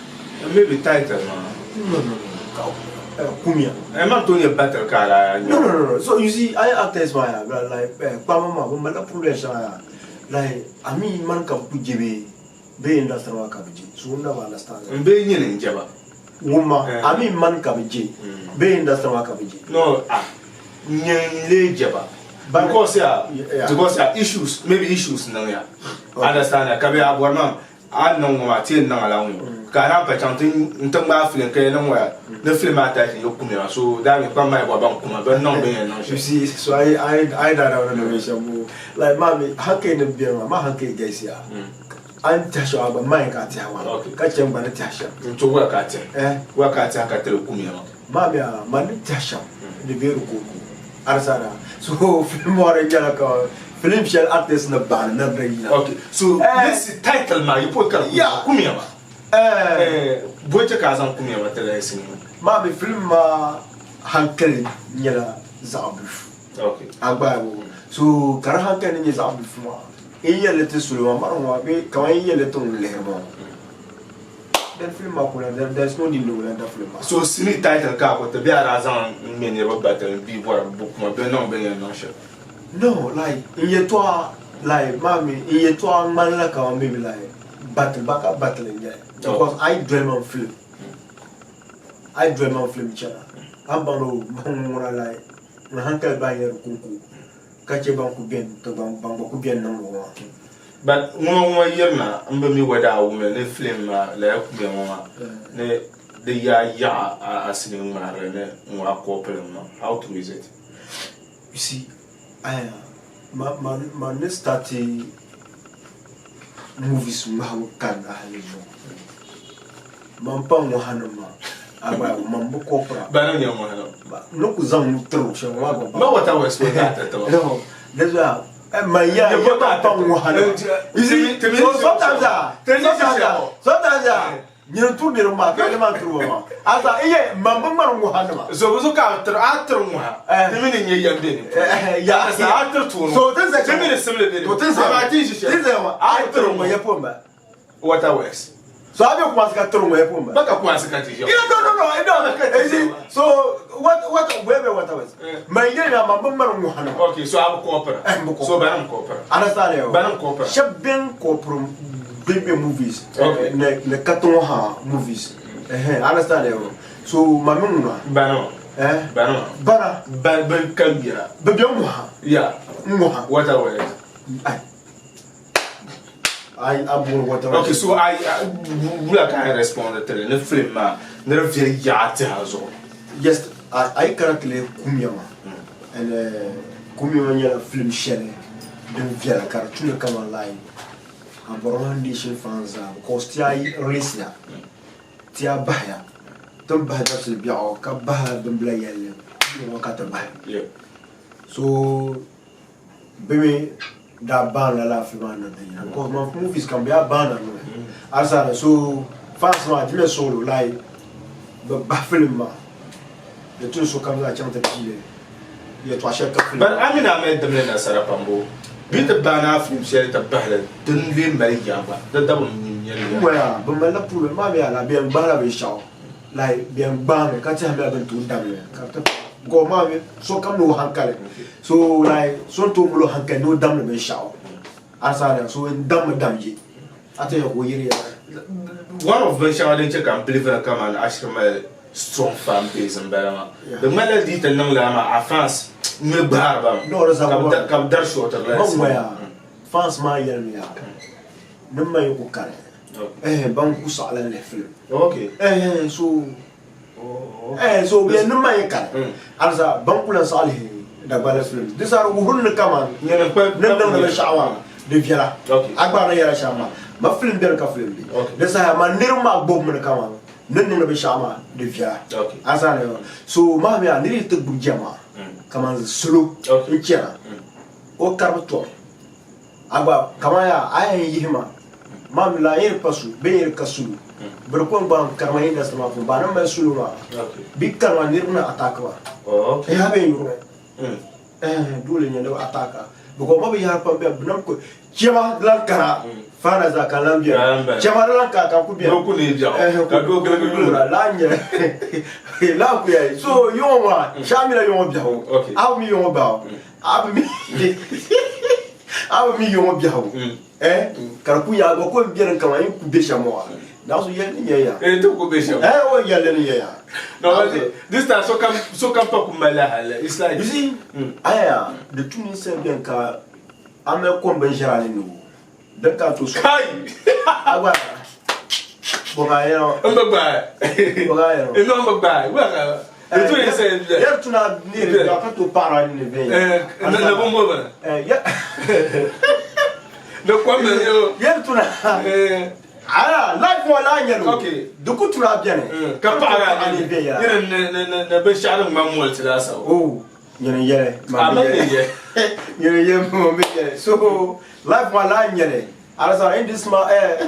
Maybe title maa. No, no, no. Ka Kumya. Eh, man tooi nyɛ battle ka a daa nya. No, no, no, no. So you see, a yi actors maa yaa, like kpamba maa bɛ malila problem shɛŋa yaa. Like a mi mani ka bɛ ku je bee bee industry maa ka bɛ je so n na bi understand. N bee nyini n jɛba. Wumma a mi mani ka bɛ je bee industry maa ka bɛ je. No ah nyini n lee jɛba because ya because ya issues maybe issues niŋ ya understand ya ka bɛ a bɔri maa A ni niŋ ŋɔ maa, ti yɛn niŋ a la ŋɔ ka a naan pa chaŋ n ti ŋmaai filim ka yɛn niŋ ŋɔ ya ni filim maa title nyɛ Kumya maa. So daa mi kpam maa yi bɔri ban kuma bɛ ni niŋ bɛ ni yɛn niŋ shɛm. You see, so a yi a yi a yi daa daa ni niŋ shɛm ŋɔ like maa mi hankali ni beni maa maa hankali galisiya a ni tɛhi shɛm a gba maa ka a tɛhi maa ka chɛ n gba ni tɛhi shɛm. N to waya ka a tɛhi waya ka a tɛhi ka tili Kumya maa. Maa mi a man ni tɛhi shɛm di be di koko arisana so film maa di nyɛla ka film shɛli artist ni baani ni di yina. Okay so this title maa yi poi ka di Kumya maa bɔ chɛ ka a zaŋ Kumya maa ti lahi sinii maa mi film maa hankali nyɛla zaɣ bilifu a gba so ka di hankali ni nyɛ zaɣ bilifu maa n yɛli ti salo maa mara ŋɔ bee kamani n yɛli ti ŋun lihiri maa Then film maa kula there, there's no need ni wula da film maa. So sinii title ka a ku ti bee a daa zaŋ n ŋmɛ niriba battle n bii bɔri bɛ kuma bɛ niŋ bɛ ni yɛn niŋ shɛm? No, like n yɛtɔɣa like maa mi n yɛtɔɣa ŋmanila kaman maybe like battle ba ka battle n nyɛli because a yi doli man film a yi doli man film chana a ni baŋ ni o man ŋuna like n hankali bahi nyɛla di kuŋko ka chɛ ban ku beni ka ban gba ku beni niŋdi o maa. But ŋuna ŋuna yirina m bi mi whether a wumli ni film maa lala kumya ŋɔ maa ni di yaa yaɣa a sinii ŋmaarili ni ŋɔ a kɔpili ŋɔ how true is it? You see, I, ma, ma, ma ni starti movies ŋmahibu kanna hali zuɣu. Man pa ŋɔhanim maa, a gba man bi kɔpira. Bana nyɛ ŋɔhanim. Ni ku zaŋ nu tiri shɛŋa maa gba. Ma wata west wɔ daa tati ba. No, that's why eh, man ya ya man pa ŋɔhanim. You see, so sometimes ah, sometimes ah, sometimes ah, Nyini turi niriba maa ka yɛli maa turi ba maa. Asa iye man bi ŋmari ŋuha nima. So bi so ka a tiri a tiri ŋuha ti mi ni nyɛ yɛm bɛ ni puuni. Ya Asa a tiri tuuni So tin ti mi ni simli bɛ ni To tin zaya amaa ti ʒi shɛli tin zaya ŋɔ a a tiri tiri ŋɔ ŋuha ya pun ba. Water works. So a bɛ kumasi ka tiri ŋɔ ya pun ba. Ba ka kumasi ka ti ʒiya. Yeah, no, no, no, no. You see, so what, what, where be water works? Man yɛli na man bi ŋmari ŋuha nima. Okay, so a bi kɔpira. Eh, n bi kɔpira. So bana n kɔpira. Understand yo? Bana n kɔpira. Shɛba bɛn kɔpiri bɛ bɛ movies. Okay. Ne ne katiŋ ha movies. Eh, understand yo? So ma mi ŋuna. Bana ma. Eh? Bana ma. Bana. Ban ban ka yira. Bɛ bɛ ŋuha. Ya. Ŋuha. Water works. Ai. Ai, a bɔri water works. Okay, so I wula ka I respond to ni film maa ni di viɛli yaɣa tiha zuɣu. Yes, I currently kumya maa. And kumya maa nyɛla film shɛli din viɛla ka di tuni kaman like a bɔri maa nation fans zaa because ti a release ya ti a bahiya ti ni bahi dabisili biɛɣu ka bahi bimbila yɛlli ŋɔ ka ti bahi so bɛ mi daa ban lala film maa niŋ din yɛn because man movies kam bɛ yaa ban na niŋ asara so fans maa di mi suɣulo like bɛ bahi film maa di tuni sokam zaa chaŋ ti piili yɛltɔɣa shɛli ka film But a mini a mali dimli nasara pam boo? Bɛ ti baani a film shɛli ti bahili din lee mali yaa gba di dabim nyim nyɛli yaa. Waya bɛ malila problem maa mi ala bɛ yɛn gbahila binshɛɣu like bɛ yɛn gbahimi ka tɛha mila bɛ ni tooi damli ka di ti paai because maa mi sokam ni o hankali so like so ni tooi mali o hankali ni o damdi binshɛɣu asana so n dammi dam je a ti yɛn ka o yiri ya. One of binshɛŋa din chɛ ka n believe ni kaman Ashiri mali strong fan base n bala maa di ŋmanila di yi ti niŋ lala maa a fans nyuli gbahiri ba mi ka bi dari short Man ŋɔya fans maa yɛlimi ya ni ma yi ku kani eh ban ku saɣila lihi film eh so eh so bɛ ni ma yi kani alisa ban ku lan saɣi lihi Dagbani film di saha di wuhiri ni kaman ni niŋdi binshɛɣu maa di viɛla a gba ni yɛla shɛm maa ma film beni ka film be di saha man niriba maa gbubimi ni kaman ni niŋdi binshɛɣu maa di viɛla a saha ni so maa mi a niri yi ti gbubi jɛma kaman salo n chana o karibu tɔmi a gba kaman yaa a yɛn yihi ma maa mi la yɛn pa su bee yɛn ka salo bɛ di ko n gba n karima industry maa puuni ba ni mali salo maa bɛ karima niriba ni attack ba ya bɛ yuri dole nyɛ ni bɛ attack a because ma binyahari pam bɛni bɛ nam ku chɛma lan kana faana zaa ka lan bɛni chɛma di lan kana ka ku bɛni ku neei biɛɣu ka doo giligi duli laa nyɛ laa ku yɛli so yɔŋɔ maa shɛli mila yɔŋɔ biɛhigu a bi mi yɔŋɔ biɛhigu a bi mi a bi mi yɔŋɔ biɛhigu ka di ku yaa gba ko n bɛni kaman yi ku bɛ shɛm maa Naɣizu yɛli ni nyɛ ya. Eh, ti ku be shɛm. Eh, o yɛli ni nyɛ ya. No, but this time sokam sokam pa ku mali hali. It's like You see, aya, di tu ninsal bɛn ka a mali kom binshɛra ni ni o. Din ka to so. Kai! A gba bɔga yɛrɔ. N bi gbaai. Bɔga yɛrɔ. N bi gbaai. Di tu ninsal bɛn. Yɛri tuna ni di ka to paɣara ni ni bɛn. Eh, ni bin bo bana. Eh, yɛ. Ni kom ni yo. Yɛri tuna. Eh. Aya, life ŋɔ laa nyɛli o. Okay. Di ku tuna bɛni. Ka paɣara ni ni bɛ yɛla. Yɛri ni ni ni ni binshɛɣu din ŋmani mɔliti laasabu. Oh, nyini yɛli. A ma ni yɛ. Nyini yɛli ma bi yɛli. So, life ŋɔ laa nyɛli. Alasa, in this ma eh.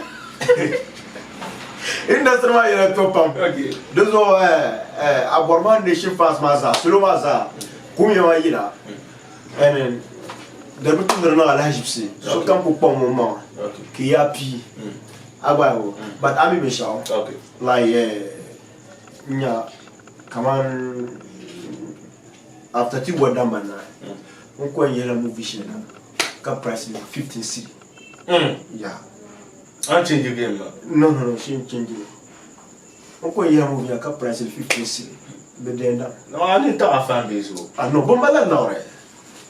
Industry maa yɛla to pam. Okay. Di zuɣu eh eh a bɔri maa nation fans maa zaa, salo maa zaa, kum ya maa yina. And then, di bi tumdi di niŋ alahiʒibisi. Sokam ku kpaŋ o maŋa. Ka yaa pii. A gba o. But a mi binshɛɣu. Like eh, n nya kaman after ti bɔ damba naai. N ko yɛla movie shɛli na ka price ni 15 cedi. Yeah. An change game ma? No, she change it. N ko yɛla movie na ka price ni 15 cedi. Bɛ dɛnda. No, a ni taɣa fan base o. Ah no, bɛ mali liɣiri.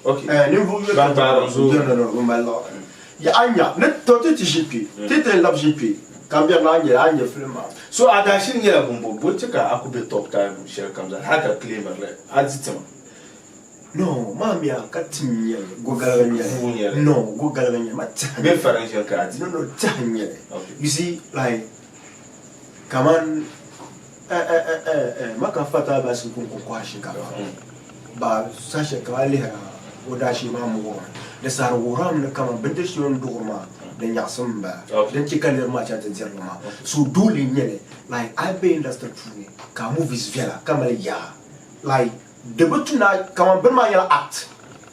Okay. Eh, ninvuɣu yuli Ban gbaari n zooi. No, no, no, bɛ mali liɣiri. Ya a nya, ni to ti ti ʒi kpe, ti ti labi ʒi kpe, ka n bɛri ni a nya, a nya film maa. So a daa shiri nyɛla bumbo, bo che ka a ku be top time shɛli kam zaa, hali ka claimiri li, a di tima? No, maa miya ka tim nyɛli, gogaligi nyɛli. Vuu nyɛli. No, gogaligi nyɛli, ma tiɛha Bee fariŋ shɛli ka a di? No, no, tiɛha nyɛli. Okay. You see, like, kaman, eh, eh, eh, eh, eh, ma ka fata ba si kun kɔhi shinkaafa. Ba saha shɛli ka a lihira o daashee maa muɣirimi. Di saha di wuhirimi ni kaman bindiri shɛli o ni duɣiri maa di nyaɣisim m-bala. Din che ka niriba maa chani ti diri li maa. So doole n-nyɛ li, like a yi be industry puuni ka a movies viɛla ka mali yaa, like di bi tu ni a kaman bini maa nyɛla act,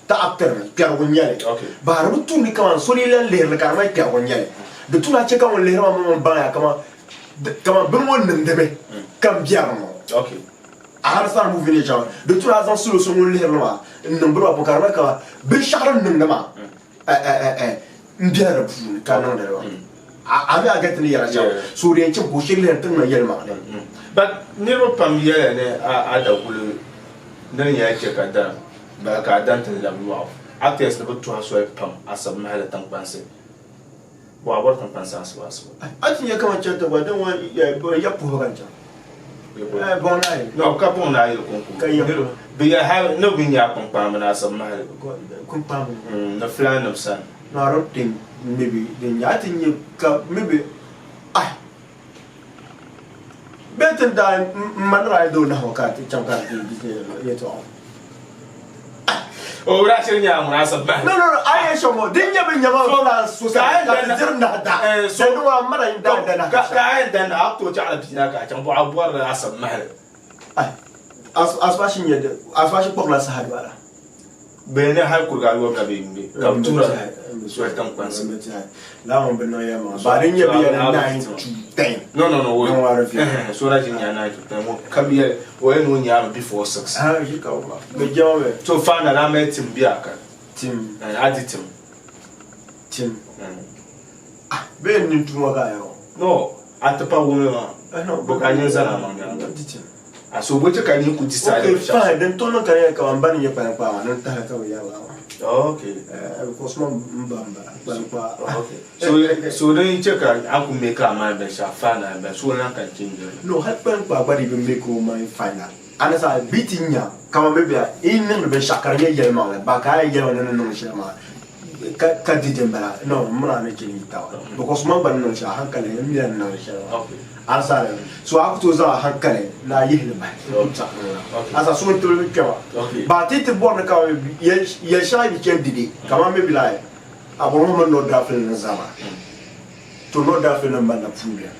ti actirimi, kpɛrigu n-nyɛ li. Ba di bi tu ni kaman so dii lan lihiri li ka di ŋmani kpɛrigu n-nyɛ li. Di tu ni a che ka ŋun lihiri maa maŋmaŋ baŋya kaman kaman bini ŋɔ niŋdimi ka m biɛri ŋɔ. A understand movie ni shɛm? Di tu ni a zaŋ salo so ŋun lihiri li maa n-niŋ bini maa puuni ka di ŋmani kaman binshɛɣu din niŋdi maa m bela di puuni ka niŋdi li maa. A mi a get ni yɛra shɛm? So di yɛn chɛ ka o shiri lihiri ti ŋmani yɛlimaŋli. But niriba pam yɛliya ni a daguli ni di nyɛla chɛ ka dana bala ka a dan ti labi yɔɣu. Actors ni bi tuhi soli pam asiba mahali tiŋkpansi. Bɔ a bɔri tiŋkpansi asiba asiba? A ti nya kaman chɛriti gba din ŋɔ ya puhibu ka n chaŋ. Buŋ ni ayi. No, ka buŋ ni ayi kuŋkum. Ka ya puhibu. Bɛ yɛli hali ni bɛ nya a kpunkpaamba ni asiba mahali. Kpunkpaamba? Ni fulaannima sani. No, I don't think maybe din nya a ti nya ka maybe ai bee ti ni daa m ma ni daa yi doo nahu ka ti chaŋ ka ti di yɛltɔɣa. O daa shiri nyɛla ŋun asiba mahali. No, no, no, a yɛn shɛm ŋɔ din nyɛ bɛ nya ma fulaan so sani ka ti diri nahu da. Dandi ŋɔ a ma na daa da nahu Ka a yɛn dandi a ku tooi chaɣila bia na ka a chaŋ bɔ a bɔrila asiba mahali. Ai asibashi nyɛ asibashi kpuɣila saha dibala. Bɛ ni hali kuriga ayɔbu la bee m-be ka bɛ tuhira soli tiŋkpansi. Lala ŋɔ bi niŋ ya maa ba din nyɛ bɛ yɛli 9 to 10. No no no Din ŋɔ di viɛla. So na ʒi nya 9 to 10 ŋɔ kam yɛli o yɛli ni o nyaami before 6. Ha ʒi ka ba bɛ jɛma bɛ. So final a mali tim bɛ a ka. Tim. A di tim. Tim. Ah bɛ ni tuma ka yɛrɔ. No a ti pa wumi maa. Bɔ ka nyin zani a maŋ nyaanga. Di tim. A so bɔ chɛ ka nyin ku decide Okay binshɛɣu. fine din to niŋ ka di nyɛla kaman ba ni nyɛ kpaliŋkpaa maa ni tahi ka bɛ yɛri lala maa. Okay. Because man m ba m bala kpaliŋkpaa. Okay. So so din chɛ ka a ku make a mind binshɛɣu final bɛn so lan ka change li. No hali kpaliŋkpaa gba dii bi make o mind final. A ni saha bɛ ti nya kaman bɛ be yi niŋdi binshɛɣu ka di nyɛ yɛlimaŋli ba ka a yɛn yɛli ma ni ni niŋ shɛli maa ka ka di din bala no m mini a ni chɛ yi taba because man gba ni niŋ shɛli hankali n mi a ni niŋdi shɛli maa a ni saha so a ku tooi zaŋ a hankali ni a yihili bahi n ku chaɣ niŋda a saha so n tibili bi kpɛma ba ti ti bɔri ni kaman yɛl shɛŋa bi chɛni dede kaman maybe like a bɔri ŋɔ mini North Dafili ni zama to North Dafili nim malila problem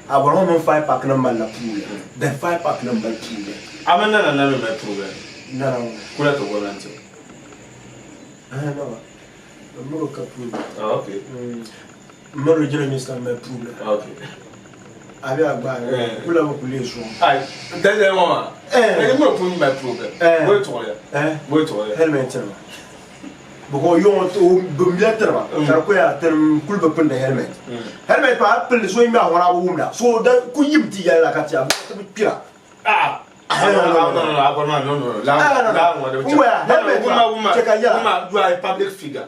a bɔri ŋɔ mini Fire Park nim malila problem then Fire Park nim mali problem a mini Nana na mi mali problem Nana ŋɔ kula ti gomnanti No, miro ka problem. Ah, okay. Miro regional minister mali problem. Okay. A bɛ a gbaai kula bi kuli zuɣu. Ai, dali ŋɔ maa. Eh. Miro pun mali problem. Eh. Bɔyi tuɣuliya. Eh. Bɔyi tuɣuliya. Helmet nima. Because yɔŋɔ o bi mila tiriba. Ka di koya tinim kuli bi pindi helmet. Helmet pa a pilli so ŋmɛ a ŋɔna a bi wumda. So da ku yim ti yɛli la ka ti a ti bi kpira. Ah. You are a public figure.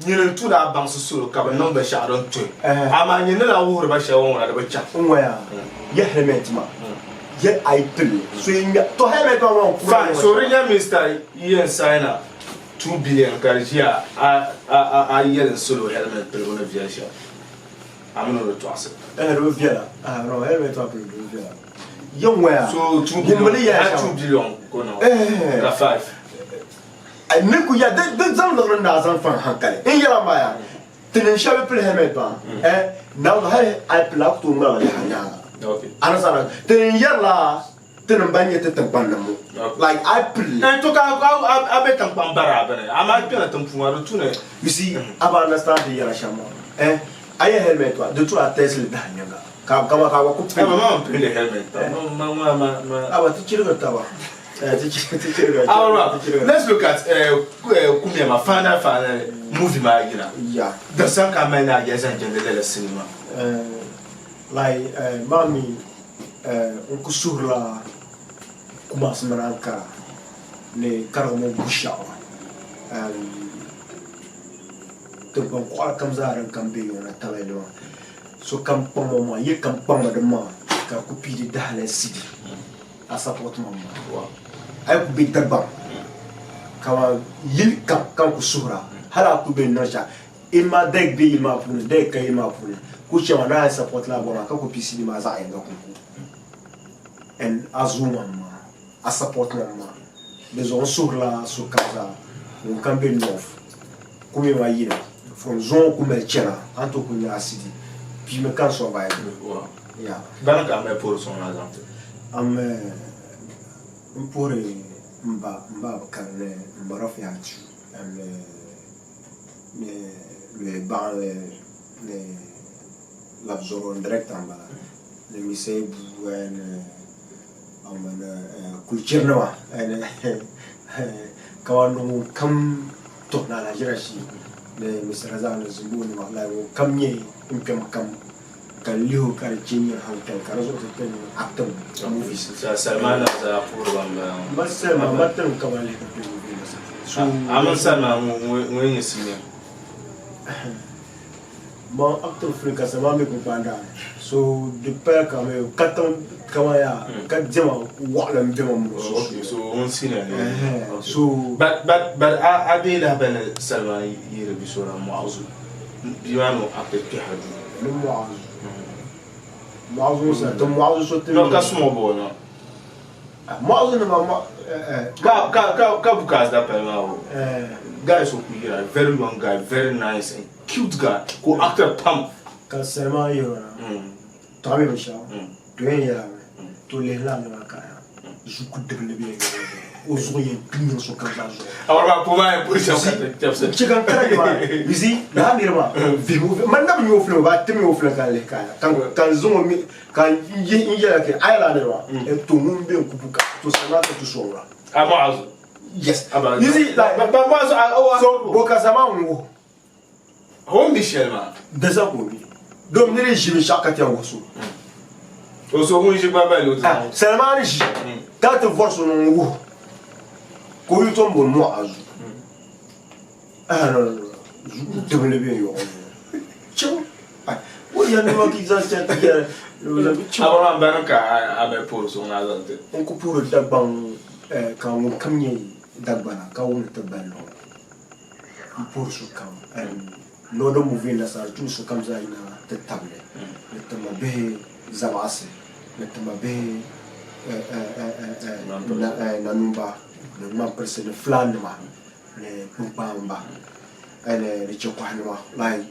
Nyini n tuda a baŋsi salo ka bi niŋ binshaɣu din tuhi. Amaa nyini la wuhiri ba shɛli ŋɔ ŋuna di bi chaŋ. N ŋɔya yɛ helmet maa yɛ a yi pili so yi ŋmɛ to helmet maa ŋɔ kura. Fine, so regional minister yɛn sign a 2 billion ka di ʒiya a yɛli n salo helmet pilibu ni viɛli shɛm. A mini o di tɔɣisi. Di bi viɛla. Helmet maa pilibu di bi viɛla. Yɛ ŋɔya. So 2 Ŋun billion, yɛla ha shɛm. 2 billion ko niŋ ka 5. Ni ku ya di zaŋ liɣiri n daa zaŋ faŋ hankali n yɛla maa ya tinim shɛba pili helmet maa naawuni hali a yi pili a ku tooi ŋmaligi yaha nyaaŋa a ni sana tinim yɛrila tinim ban nyɛ ti tiŋkpan nim ŋɔ like a yi pili To ka a be tiŋkpan bara a bini amaa kpɛna tiŋ puuni di tu ni you see a bi understand ti yɛra shɛm maa a yɛ helmet maa di tu a test li dahi nyaaŋa ka kama ka a gba ku pili Ma ma pili helmet ma ma ma ma a ba ti chirigi taba. Alright, let's look at Kumia maa, final final movie maa yina. Yeah. Di saha ka a mali ni a yɛli zaŋ jɛndi lala sinima. Like maa mi n ku suhirila Kumasi mini Ankara ni karigimi bushaɣu tiŋgbani kuɣa kam zaa din kam be yiŋ na tabili maa sokam kpaŋ o maŋa yili kam kpaŋmi di maŋa ka di ku pii di dahalali sidi a support maŋ maa a yi ku be Dagbaŋ kaman yili kam ka n ku suhira hali a ku be n niŋ shɛli in ma dayik be yili maa puuni dayik ka yili maa puuni ku chɛ ma ni a yɛn support la bɔri maa ka ku pii sidi maa zaɣ yinga kuŋko and a zooi maŋ maa a support maŋ maa di zuɣu n suhirila sokam zaa ŋun kam be north ku mi maa yina from zuŋɔ ku mali chana a ni tooi ku nya a sidi piimi ka n survive yeah. Bani ka a mali puhiri suŋ maa zaŋ ti? Am n puhiri m ba m ba Abukar ni m ba Rafiatu and ni Luhi Baɣinli ni Labzoro n director n bala ni Misai Buu and Kulichirinima and kamani ŋun kam tuhi ni alaʒira shee ni Mr. Razak ni Zimbo nima like ŋun kam nyɛ n kpɛm kam ka n lihi o ka di chɛ nyɛ hankali ka di zuɣu ti kpɛ niŋ acting movies. Salima nim zaa puhiri ba m-bala ŋɔ. M ba Salima, m ba tinim ka ban lihi ka kpɛ movie ni so. A mini Salima ŋun nyɛ senior? Man acting film ka Salima mi kpunkpaan daani so di paya ka mi katiŋ kaman yaa ka diɛma waɣila m be ma mini o sunsuuni. Okay, so ŋun senior ni. So But but but a a dee lahabali ni Salima yihiri bi so na Mɔɣu Bia maa ni o acti kpɛha duu. Ni Mɔɣu Mɔɣu ŋɔ sa ti Mɔɣu so ti No ka small boy no. Mɔɣu nima mɔ Ka ka ka ka bukaas da pali maa o. Guy so ku yira very young guy very nice and cute guy ka o actor pam. Ka Salima yihiri o na tɔɣa mi binshɛɣu to yɛn yɛla mi to lihila ni maa ka zuku dibili bɛ o zuɣu yɛn kpi niŋ sokam zaa zuɣu. Awari maa puma yɛn puhi shɛm ka ti chɛbisi. Chɛ ka n kara ni maa you see lala niri maa vihigu man na bi nya o film ba ti mi o film ka n lihi ka ka n zaŋ o mi ka n yɛla ka a yɛla niri maa to ŋun bɛ n ku buka to Salima ka ti sɔŋ la. A Muazu. Yes. You see, like, but, but Muazu, oh, so bo ka Salima ŋun wuhi. O ni mi shɛli maa. Di zaa ka o mi. Domi niri ʒi binshɛɣu ka ti yɛn wuhi so. O so ŋun ʒi gba mali o ti zaŋ. Salima ni ʒi ka ti vɔri so ni ŋun wuhi ka o yuli tom booni Muazu. Ah, no, no, no. Zuɣu dibili bɛ yɔɣɔ ni. Chaŋ. O yɛn nima ka yi zaŋ chɛŋ ti yɛli. A maa bani ka a mali puhiri so ŋun a zaŋ ti. N ku puhiri Dagbaŋ ka ŋun kam nyɛ Dagbana ka wumdi ti balli ŋɔ. M puhiri sokam Northern Movie Nasara tuui sokam zaa yina ti tabili ni ti ma bihi Zabaɣisi ni ti ma bihi Nanumba ni Ŋmampirisi ni Fulaannima ni Kpunkpaamba ni Chɛkɔhinima like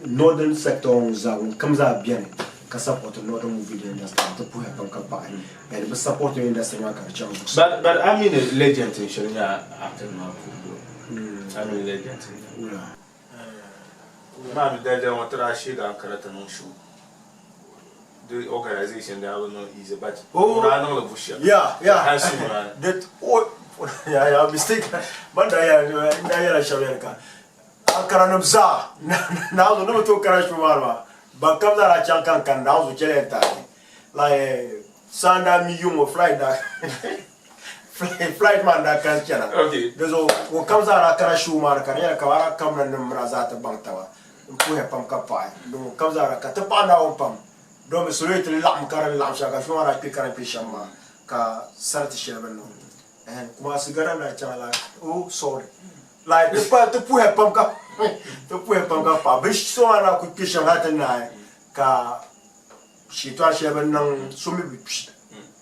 Northern sector ŋɔ zaa ŋun kam zaa beni ka support Northern Movie industry ti puhiya pam ka paɣi and bɛ support industry maa ka di chaŋ zuɣusaa. But but a mi ni legend n-shiri nyɛ acting maa puuni. A mi ni legend n-nyɛ. Maa mi dalidali ŋɔ ti daa sheegi Ankara ti niŋ show. Di organization daa bi niŋ easy but o daa niŋ li bushɛm. Yeah, yeah. Hali suhu maa ni. That oh, yeah, yeah, mistake. Man daa yɛla, n daa yɛla shɛba yɛli ka Ankara nim zaa Naawuni ni bi tooi kara show maa ni maa ban kam zaa daa chaŋ ka n kani Naawuni chɛliya n taali. Like saa n daa mi yuŋ ŋɔ flight daa flight maa n daa kani chana. Di zuɣu ŋun kam zaa daa kana show maa ni ka di nyɛla kamani a kamina nim mini a zaa ti baŋ taba n puhiya pam ka paɣi ni ŋun kam zaa daa ka ti paɣi Naawuni pam domi salo yi ti laɣim ka di ni laɣim shɛli ka show maa daa kpe ka di ni kpe shɛm maa ka sarati shɛli bi niŋ Kumasi Ghana n daa chaŋ la oh sorry like ti pa ti puhiya pam ka ti puhiya pam ka paɣi bi show maa daa kuli kpe shɛm hali ti naai ka Shitɔɣu shɛli bi niŋ so mi bi kpi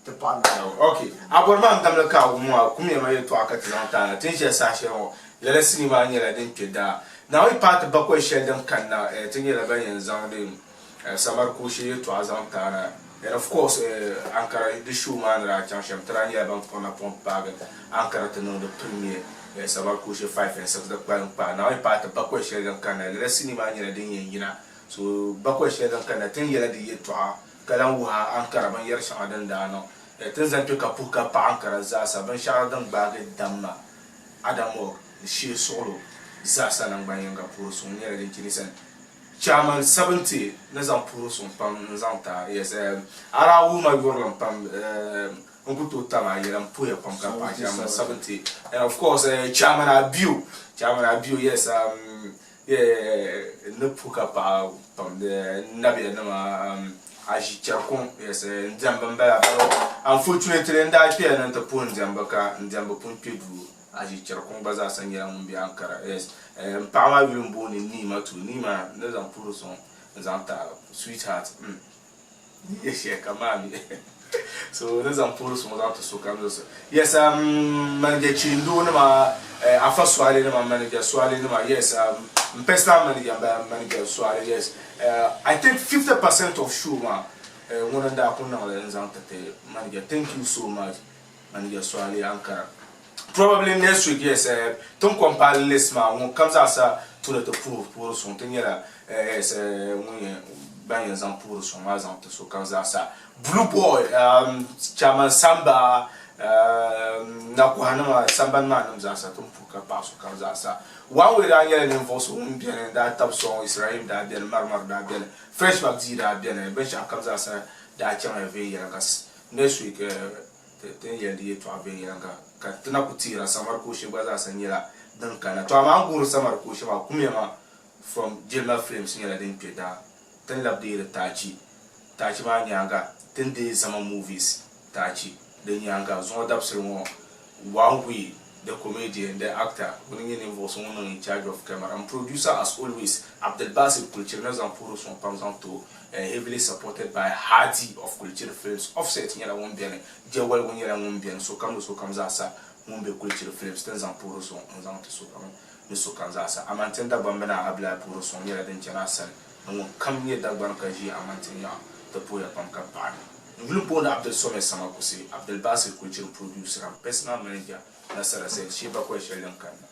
ti paɣa Naawuni. Ok, a bɔri maa n-damli ka a wum a kum ya ma yɛltɔɣa ka ti zaŋ ti a na. Ti ni ʒiya saha shɛli ŋɔ, lala sinii maa nyɛla din kpe daa. Naawuni paati bakɔi shɛli din kanna, ti nyɛla ban yɛn zaŋdi Samari Kuushi yɛltɔɣa zaŋ ti a na. And of course, Ankara di show maa ni daa chaŋ shɛm, ti daa nyɛla ban kpuɣi napɔŋ paagi Ankara ti niŋdi premiere Samari Kuushi 5 and 6 di kpalim kpaai. Naawuni paati bakɔi shɛli din kanna, lala sinii maa nyɛla din yɛn yina So bakɔi shɛli din kanna ti ni yɛla di yɛltɔɣa ka lahi wuhi a Ankara binyɛr shɛŋa din daa niŋ. Ti ni zaŋ kpe ka puhi ka paɣa Ankara zaasa binshɛɣu din gbaagi damma Adamog ni shee suɣulo zaasa nangban yinga puhiri suŋ nyɛla din chɛ sani. Chairman 70 ni zaŋ puhiri suŋ pam n zaŋ ti a. Yes, a daa wuhi ma yurilim pam n ku tooi tam a yɛla m puhiya pam ka paɣi Chairman 70 and of course Chairman Abiu, Chairman Abiu yes yeah n ni puhi ka paɣi pam nabiya nima Aʒi Chɛrikuŋ yes n diɛmbu m bala but unfortunately n daa kpɛya ni n ti puhi n diɛmbu ka n diɛmbu pun kpe duu. Aʒi Chɛrikuŋ gba zaasa nyɛla ŋun be Ankara yes m paɣa maa yuli m-booni Niimatu Niima n ni zaŋ puhiri suŋ n zaŋ ti a sweetheart mm ni yɛ shɛli ka maa mi so ni zaŋ puhiri suŋ zaŋ ti sokam zaasa yes um manager Chindoo nima Afa Suale nima manager Suale nima yes um m personal manager m-bala manager Suale yes I think 50% of show maa ŋuni n-daa kuli niŋli n-zaŋ ti ti manager thank you so much Manager Suale Ankara. Probably next week yes tin compile list maa ŋun kam zaasa tu ni ti puhi puhiri suŋ ti nyɛla yes ŋun yɛn ban yɛn zaŋ puhiri suŋ maa zaŋ ti sokam zaasa. Blue boy Chairman Samba Nakoha nima sambani maa nim zaasa tin puhi ka paɣi sokam zaasa. One way daa nyɛla ninvuɣu so ŋun beni daa tabi sɔŋ Israhim daa beni Marmar daa beni Fresh Mcdee daa beni binshɛɣu kam zaasa daa chaŋya viɛnyɛliŋga next week Ti ni yɛli di yɛtɔɣa viɛnyɛliŋga ka ti na ku teera Samari Kooshe gba zaasa nyɛla din kanna. Tɔ amaa n guhiri Samari Kooshe maa kumya maa from Jilima Films nyɛla din kpe daa. Ti ni labi deeri Taachi. Taachi maa nyaaŋa ti ni deei Zama Movies Taachi. Di nyaaŋa zuŋɔ dabisili ŋɔ One Wee the comedian, the actor, ŋuni n-nyɛ ninvuɣ so ŋun niŋ in charge of camera and producer as always Abdulbasit Kulichiri ni zaŋ puhiri suŋ pam zaŋ ti o. Heavily supported by Hadi of Kulichiri Films. Offset nyɛla ŋun beni, Jɛwaligu nyɛla ŋun beni, sokam ni sokam zaasa ŋun be Kulichiri Films ti ni zaŋ puhiri suŋ n-zaŋ ti sokam ni sokam zaasa. Amantin Dagbamba Naa Abilai puhiri suŋ nyɛla din chani a sani ni ŋun kam nyɛ Dagbani ka ʒi Amantin yaɣa ti puhiya pam ka paɣi ni. N yuli m-booni Abdul Somed Samakusi, Abdulbasir Kulichiri producer and personal manager Nasara zali shee bakɔi shɛli din kanna.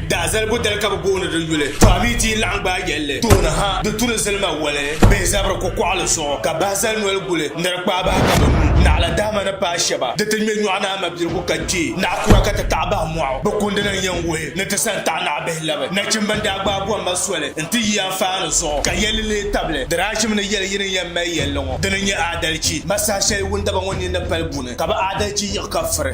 Daa zalibu dali ka bɛ booni di yuli, to a mi ti yi laɣim gbaai yɛlli tooni ha, di tu ni zilima wali bee zabiri kukɔɣili zuɣu ka bahi zali noli guli ni di kpaai bahi ka bɛ nyu naɣila dahima ni paai shɛba. Di ti ŋme nyɔɣu ni a mabiligu ka kpe naɣ kura ka ti taɣi bahi mɔɣu. Bɛ kundini n-yɛn wuhi ni ti sa n-taɣi naɣibihi labi. Nachimba n-daa gbaai bomma soli nti yi anfaani zuɣu ka yɛlli lee tabili. Di daa ʒimi ni yɛli yi ni yɛn mali yɛlli ŋɔ, dini n-nyɛ aadalichi. Ma saha shɛli wundaba ŋɔ nini ni pali buni. Ka bɛ aadalichi yiɣi ka firi.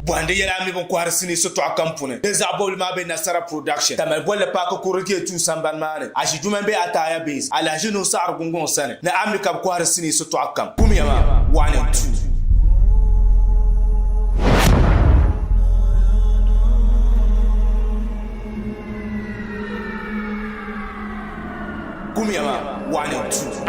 Bɔhindi yɛla a mi bin kɔhiri sinii sitɔɣu kam puuni. Di zaɣ bɔbili maa be Nasara Production, Tamale bolli paaki kurili Gate 2 sambani maa ni, Aʒiduma m-be Ataaya Base, Alahaji Nuhu Saɣiri Gungɔŋ sani, ni a mi ka bɛ kɔhiri sinii sitɔɣu kam. Kumya maa, 1 and 2. Kumya maa, 1 and 2.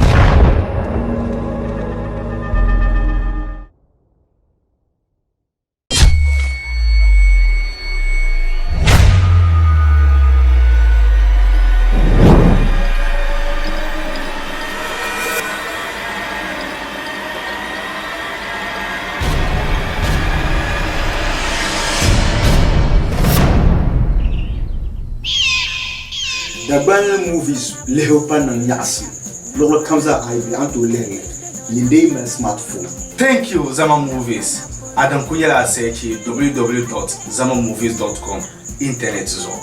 Dagbanli movies lihibu pa niŋ nyaɣisim luɣili kam zaa a yi be a ni tooi lihiri li nyin dee mali smart phone. Thank you Zama Movies a din kuli nyɛla a searchi www dot zamamovies dot com internet zuɣu.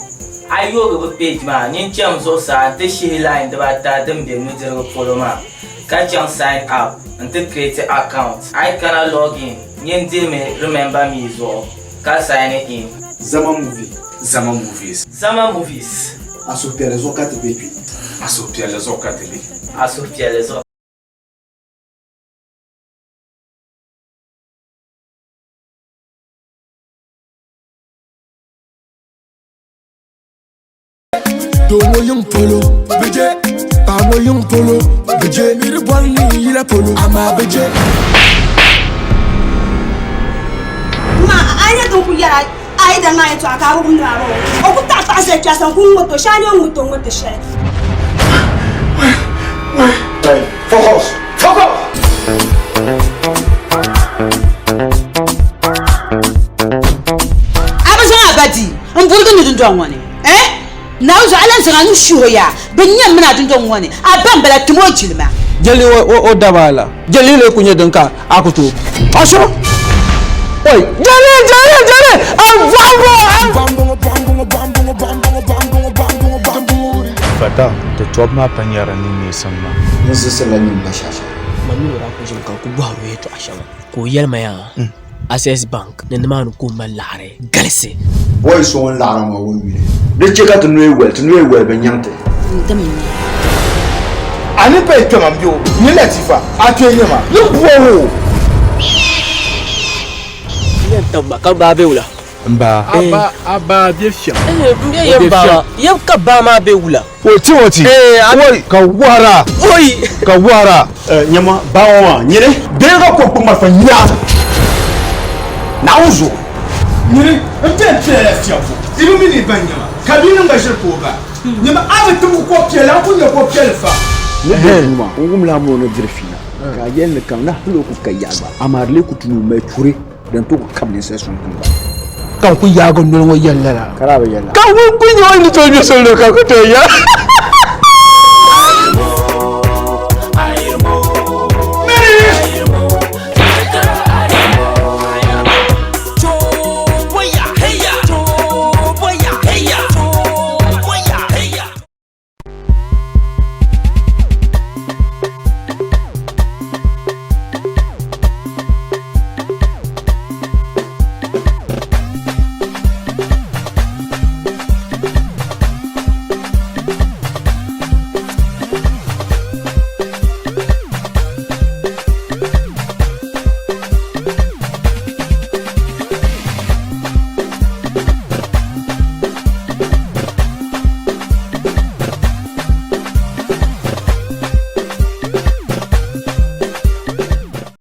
A yi yoogi bɛ page maa, nyin cham zuɣusaa nti shihi line dibaata din be nudirigu polo maa, ka chaŋ Sign up nti create account. A yi kana login, nyin dihimi Remember me zuɣu ka sign in. Zama movie. Zama movies. Zama movies. A suhupiɛlli zuɣu ka ti be kpe. A suhupiɛlli zuɣu ka ti be. A suhupiɛlli zuɣu. Doo ŋɔ yiŋ polo bi je, paɣa ŋɔ yiŋ polo bi je, mi di bɔri ni n yila polo amaa bi je. Ma a nyɛ din ku yɛra a yi dani maa yɛtɔɣa ka a bi wumdi maa bɔ o ku taɣi paɣa zali kpɛsa n ku ŋmati o shee a ni o ŋmati o ŋmati shɛli. Focus! Focus! A bi zaŋ a ba di n burigi ni dundɔŋ ŋɔ ni eh? Naawuni zuɣu a lan zaŋ a nuu shihi o yaa, bɛ nyam min a dundɔŋ ŋɔ ni, a ba m-bala, tim o jilima. Jɛlli o daba la, jɛlli lee ku nyɛ din ka a ku tooi a suhu. Oi, jɛlli, jɛlli, jɛlli, a bɔɣimbo, Fata, ti tɔbu maa pa nyari ninneesim maa. N zisila nyin bashasha. Ma mini o daa kuli ʒimi ka n kuli bɔhiri o yɛltɔɣa shɛŋa ka o yɛli ma yaa Access Bank ni nimaani ka o mali laɣiri galisi. Boy so ŋun laɣiri maa o yuli. Di chɛ ka ti noya wali, ti noya wali bi nyaŋ ti. A ni payi kpɛma m-be o ni Latifa, a kpee nyɛ ma, ni bɔh o. N yɛn tab ma ka baa be wula? M baa. A ba, a baa be fiɛm. M be yɛm baa maa. Yɛm ka baa maa be wula? O ti o ti. Oi ka wara. Oi ka wara. Nyama baa ŋɔ maa nyini bee ka ko kpuɣi malifa nya Naawuni zuɣu. Nyini n bɛn piɛla la fiɛbu i bi mi ni ba nyama ka bia nim gba ʒiri ka o ba nyama a bi tibigi ko piɛlli a ku nya ko piɛlli fa. Ni bɛ duu maa, n wumla a mini o ni diri fiila, ka a yɛli ni kaŋ na hal o ku ka yaɣa gba, amaa di lee ku tu ni o mali churi din tooi ku kabi ninsal suŋ tiŋgbani. Ka n ku yaagi n noli ŋɔ yɛli lala. Ka daa bi yɛli la. Ka ŋun ku nyɛ o ni tooi nyɛ soli ka ku tooi yɛli.